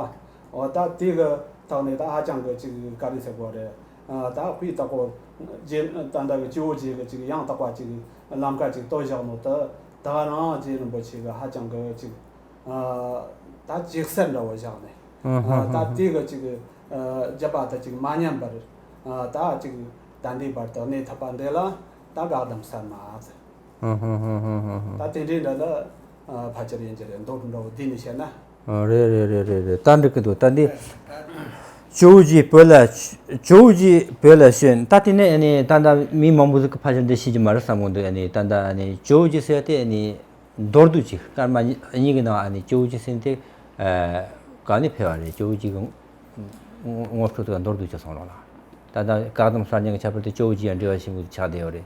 འོ། ད་དེ་གི་ཐོག་ནས་ད་ཧ་ཅང་གི་ཅིག་ག་རེ་ཟེར་དགོས་རེད། ཨ། ད་དཔེ་ལྟ་བུ་རྗེ་ད་ལྟ་གི་ཇོ་བོ་རྗེ་གི་ཅིག་ཡང་དག་པ་ཅིག་ལམ་ཁ་ཅིག་བསྟན་བཞག་ནོ་དེ། ད་རང་རྗེ་རིན་པོ་ཆེ་གིས་ཧ་ཅང་གི་ཅིག་ཨ། ད་ཅིག་གསལ་འདྲ་བོ་བཞག་ནས། ཨ། ད་དེ་གི་ཅིག་ཨ། བརྒྱུད་པ་དེ་ཅིག་མ་ཉམས་པར། ཨ། ད་ཅིག་ད་ལྟའི་བར་དུ་གནས་ཐུབ་པ་འདི་ལ་ད་བཀའ་གདམས་གསར་མ་ཟེར། ཨ། ད་དེ་འདྲའི་འདྲ་ལ། ཨ། ཕལ་ཆེར་ཡིན་གྱི་རེད། མདོར་འདྲ་བོ་བསྡུས་ནས་བཤད་ན། ཨ། རེད་རེད་རེད་རེད་རེད། ད་འགྲིག་གི་འདུག་ད་འདི་ཇོ་བོ་རྗེ་བོད་ལ་ཇོ་བོ་རྗེ་བོད་ལ་བྱོན། ད་དེ་ནས་ཨ་ནི་ད་ལྟ་མི་མང་པོ་ཟིག་གིས་ཕལ་ཆེར་འདི་ཤེས་ཀྱི་མ་རེད་བསམ་གི་འདུག་ཨ་ནི་ད་ལྟ་ཨ་ནི་ཇོ་བོ་རྗེ་ཟེར་དེ་ཨ་ནི། མདོར་བསྡུས་ཅིག་སྐར་མ་གཉིས་གཉིས་ཀྱི་ནང་ཨ་ནི་ཇོ་བོ་རྗེ་ཟེར་དེ། ཨ། ག་ནས་ཕེབས་པ་རེད། ཇོ་བོ་རྗེ་གི་ངོ་སྤྲོད་དེ་མདོར་བསྡུས་ཅིག་གསུང་རོགས་གནང་། ད་ལྟ་བཀའ་གདམས་གསར་རྙིང་གི་ཁྱད་པར་དུ་ཇོ་བོ་རྗེ་ཡང་འབྲེལ་བ་ཆེན་པོ་ཆགས་བསྡད་ཡོད་རེད།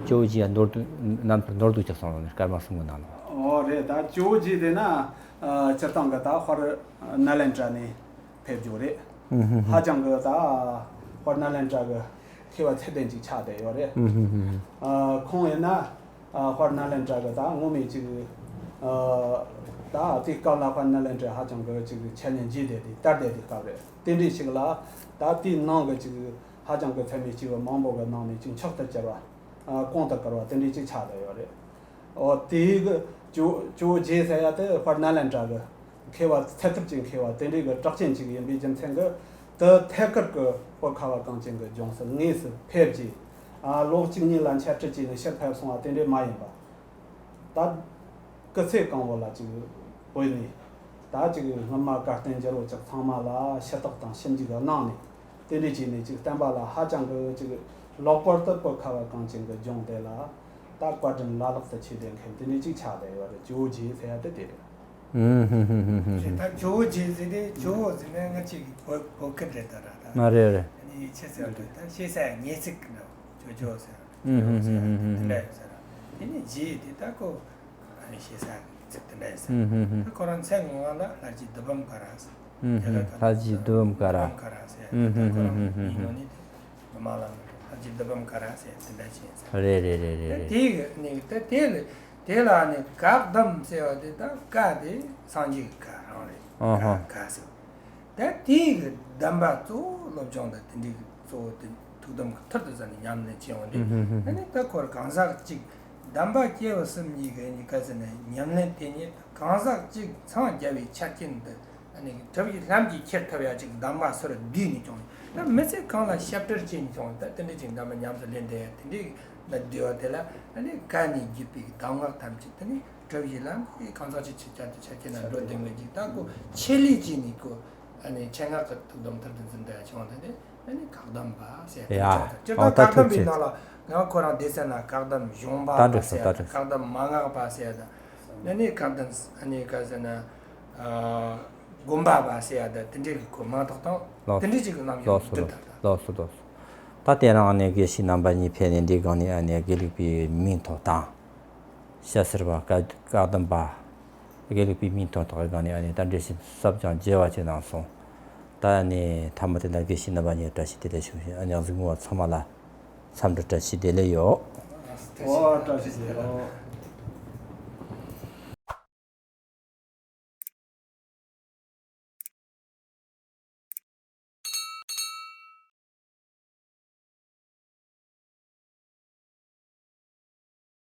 ཇོ་བོ་རྗེ་ཡང་མདོར་བསྡུས་རྣམ་ཐར་མདོར་བསྡུས་ཅིག་གསུང་རོགས་གནང་། སྐར་མ་གསུམ་གྱི་ནང་ལ། ཨོ་རེད། ད་ཇོ་བོ་རྗེ་དེ་ན། ཨ། སྤྱིར་བཏང་གི་ད་དཔལ་ནཱ་ལེནྡྲ་ནས། ཕེབས་རྒྱུ་རེད། ཧུམ་ཧུམ་ཧུམ། ཧ་ཅང་གི་ད་དཔལ་ནཱ་ལེནྡྲ་གི་མཁས་པ་ཚད་ལྡན་ཅིག་ཆགས་བསྡད་ཡོད་རེད། ཧུམ་ཧུམ་ཧུམ། ཨ། ཁོང་ཡིན་ན། ཨ། དཔལ་ནཱ་ལེནྡྲ་གི་ད་ངོ་མས་ཅིག་ཨ། ད་དེའི་སྐབས་ལ་དཔལ་ནཱ་ལེནྡྲ་ཧ་ཅང་གི་ཅིག་འཆད་ཉན་རྒྱས་བསྡད་དེ་དར་བསྡད་དེ་སྐབས་རེད། དེ་འདྲའི་ཞིག་ལ་ད་དེའི་ནང་གི་ཅིག་ཧ་ཅང་གི་ཚད་མའི་སྐྱེས་བུ་མང་པོ་གི་ནང་ནས་ཅིག་མཆོག་ཏུ་གྱུར་བ། ཨ། གོང་དུ་བཀུར་བ་དེ་འདྲའི་ཅིག་ཆགས་བསྡད་ཡོད་རེད། འོ། དེའི་གི་ཇོ་ཇོ་བོ་རྗེ་ཟེར་ཡ་དེ་དཔལ་ནཱ་ལེནྡྲ་གི་མཁས་པ་ཚད་ཐུབ་ཀྱི་མཁས་པ་དེ་འདྲའི་གི་གྲགས་ཅན་ཅིག་ཡིན་པའི་རྒྱུ་མཚན་གི། དེ་ཐད་ཀར་གི་བོད་ཁ་བ་གངས་ཅན་གི་ལྗོངས་སུ་དངོས་སུ་ཕེབས་རྗེས། ཨ། ལོ་གཅིག་གཉིས་ལ་འཆད་ཁྲིད་བྱས་ནས་ཕྱིར་ཕེབས་སོང་བ་དེ་འདྲའི་མ་ཡིན་པ། ད་སྐུ་ཚེ་གང་བོ་ལ་ཅིག་བོད་ནས། ད་ཅིག་སྔོན་མ་དགའ་ལྡན་རྒྱལ་པོ་ཅིག་ཚང་མ་ལ་ཞུ་དག་དང་ཞིབ་འཇུག་གནང་ནས། དེ་འདྲ་བྱས་ནས་ཅིག་བསྟན་པ་ལ་ཧ་ཅང་གི་ཅིག་ལོག་པར་དུ་བོད་ཁ་བ་གངས་ཅན་གྱི་ལྗོངས་དེ་ལ་ད་བཀའ་དྲིན་བླ་ལྷག་ཏུ་ཆེ་ལྡན་མཁན་དེ་འདྲ་ཅིག་ཆགས་བསྡད་ཡོད་རེད། ཇོ་བོ་རྗེ་ཟེར་ཡ་དེ་དེ་རེད། ཨུམ། ཧུམ་ཧུམ་ཧུམ་ཧུམ། ད་ཇོ་བོ་རྗེ་ཟེར་དེ་ཇོ་བོ་ཟེར་ན་ང་ཅིག་བོད་བོད་སྐད་རེད་ད་ར་ད། ཨ། རེད་རེད། ཨ་ནི་ཆི་ཟེར་དུས་ད་ཤེས་ས་ངེས་ཚིག་གི་འདྲ་བོ་ཇོ་ཇོ་ཟེར། ཨུམ། ཧུམ་ཧུམ་ཧུམ་ཧུམ། དེ་འདྲ་ཡོད་ཟེར། དེ་ནས་རྗེ་དེ་ད་ཁོ། ཨ་ནི་ཤེས་ས་ཚིག་དེ་འདྲ་ཡིན་ཟེར། ཨུམ་ཧུམ་ཧུམ། ད་ཁོ་རང་མཚན་ངོ་མ་ལ་ལྷ་རྗེ་བདུད་འབུམ་དཀར་ར་ཟེར། ཨུམ་ཧུམ། ལྷ་རྗེ་བདུད་འབུམ་དཀར་ར། བདུད་འབུམ་དཀར་ར་ཟེར། ཨུམ་ད་ཁོ་རང་ཧུམ་ཧུམ་ཧུམ་ཧུམ། མི་ནོ་ནི་དེ་ངོ་མ་ལ་ལྷ་རྗེ་བདུད་འབུམ་དཀར་ར་ཟེར་དེ་འདྲ་ཅིག་ཡིན་ཟེར། རེད་རེད་རེད་རེད། ད་དེ་གི་ནི་ད་དེ་ལ་དེ་ལ་ནི་བཀའ་གདམས་ཟེར་བ་དེ་ད་བཀའ་དེ་སངས་རྒྱས་ཀྱི་བཀའ་རང་རེད། ཨ་ཧ། བཀའ་བཀའ་ཟེར། ད་དེའི་གི་གདམས་པ་གཙོ་བོ་སློབ་སྦྱོང་དང་དེ་འདྲའི་གི་གཙོ་བོ་དེ་ཐུགས་དམ་གི་ཐུར་དུ་ཟ་ནས་ཉམས་ལེན་བྱས་ཡོང་དུས། ཨ་ནི་ད་ཁོར་གང་ཟག་གཅིག་གདམས་པ་སྐྱེས་བུ་གསུམ་གཉིས་ཀྱི་གཉིས་ཀ་ཟེར་ནས་ཉམས་ལེན་དེ་ཉིད་གང་ཟག་གཅིག་འཚང་རྒྱ་བའི་ཆ་རྐྱེན་དུ། ཨ་ནི་གྲུབ་ཀྱི་ལམ་གྱིས་ཁྱེར་ཐུབ་ཡ་ཅིག་གདམས་པ་ཟུར་བསྡུས་ནས་ཀྱང་ད་མི་ཚེ་གང་ལ་ཞབས་བྲལ་བྱས་ནས་ཀྱང་ད་དེ་འདྲའི་ཅིག་གདམས་པ་ཉམས་སུ་ལེན་བསྡད་ཡ་དེ་འདྲའི་ལ་བསྡུས་པ་དེ་ལ་ཨ་ནི་བཀའ་ནས་བརྒྱུད་པའི་གདམས་ངག་ཐམས་ཅད་དེ་ནི། གྲུབ་ཀྱི་ལམ་གྱི་གང་ཟག་ཅིག་ཆེ་ཆ་དེ་ཆ་རྐྱེན་ན་འགྲོ་བདེ་མོད་ཀྱི་ད་ཁོ་ཆེད་ལས་བྱས་ནས་ཁོ་ ཨ་ནི་ཆེད་མངགས་ཀྱི་ཐུགས་དམ་མཐར་ཕྱིན་ཟིན་བྲིས་བྱུང་བ་དེ་ནི་ཨ་ནི་བཀའ་གདམས་པ་ཟེར་ཡ། ཡ། སྤྱིར་བཏང་ཨོ་ད་བཀའ་གདམས་ཐུགས་པའི་རྗེ་ཆེ། ནང་ལ་ང་ཁོ་རང་སྡེ་ཚན་ལ་བཀའ་གདམས་གཞུང་པ་ད་འགྲིག་སོང་། ཟེར་ཡ་ད་འགྲིག་སོང་། བཀའ་གདམས་མན་ངག་པ་ཟེར་ཡ་ད་ཨ་ནི་བཀའ་གདམས་ཨ་ནི་ག་ཟེར་ན་ཨ་དགོན་པ་པ་ཟེར་ཡ་ད་དེ་འདྲའི་གི་ཁོ་མང་དག་དང་། ལགས་དེ་འདྲའི་ཅིག་གི་རྣམ་གཞག་ལགས་སོ། འདི་ལྟར་ད། ལགས་སོ། ལགས་སོ། ད་དེ་རིང་ཨ་ནི་དགེ་བཤེས་རྣམ་པ་གཉིས་ཕེབས་ནས་འདིའི་སྒང་ནས་ཨ་ནི་དགེ་ལུགས་པའི་མིང་ཐོགས་དང་། སྐྱ་སེར་པ་བཀའ་བཀའ་གདམས་པ། དགེ་ལུགས་པའི་མིང་ཐོགས་དག་གི་སྒང་ནས་ཨ་ནི་ད་འགྲེལ་བཤད་ཟབ་ཅིང་རྒྱས་པ་ཅིག་གནང་སོང་། ད་ཨ་ནི་མཐའ་མ་དེ་ལ་དགེ་བཤེས་རྣམ་པ་གཉིས་བཀྲ་ཤིས་བདེ་ལེགས་ཞུ་བཞིན། ཨ་ནི་གཟིགས་མོ་བ་ཚང་མ་ལ་འཚམས་འདྲི་བཀྲ་ཤིས་བདེ་ལེགས་ཡོད། ཨོ་བཀྲ་ཤིས་བདེ་ལེགས།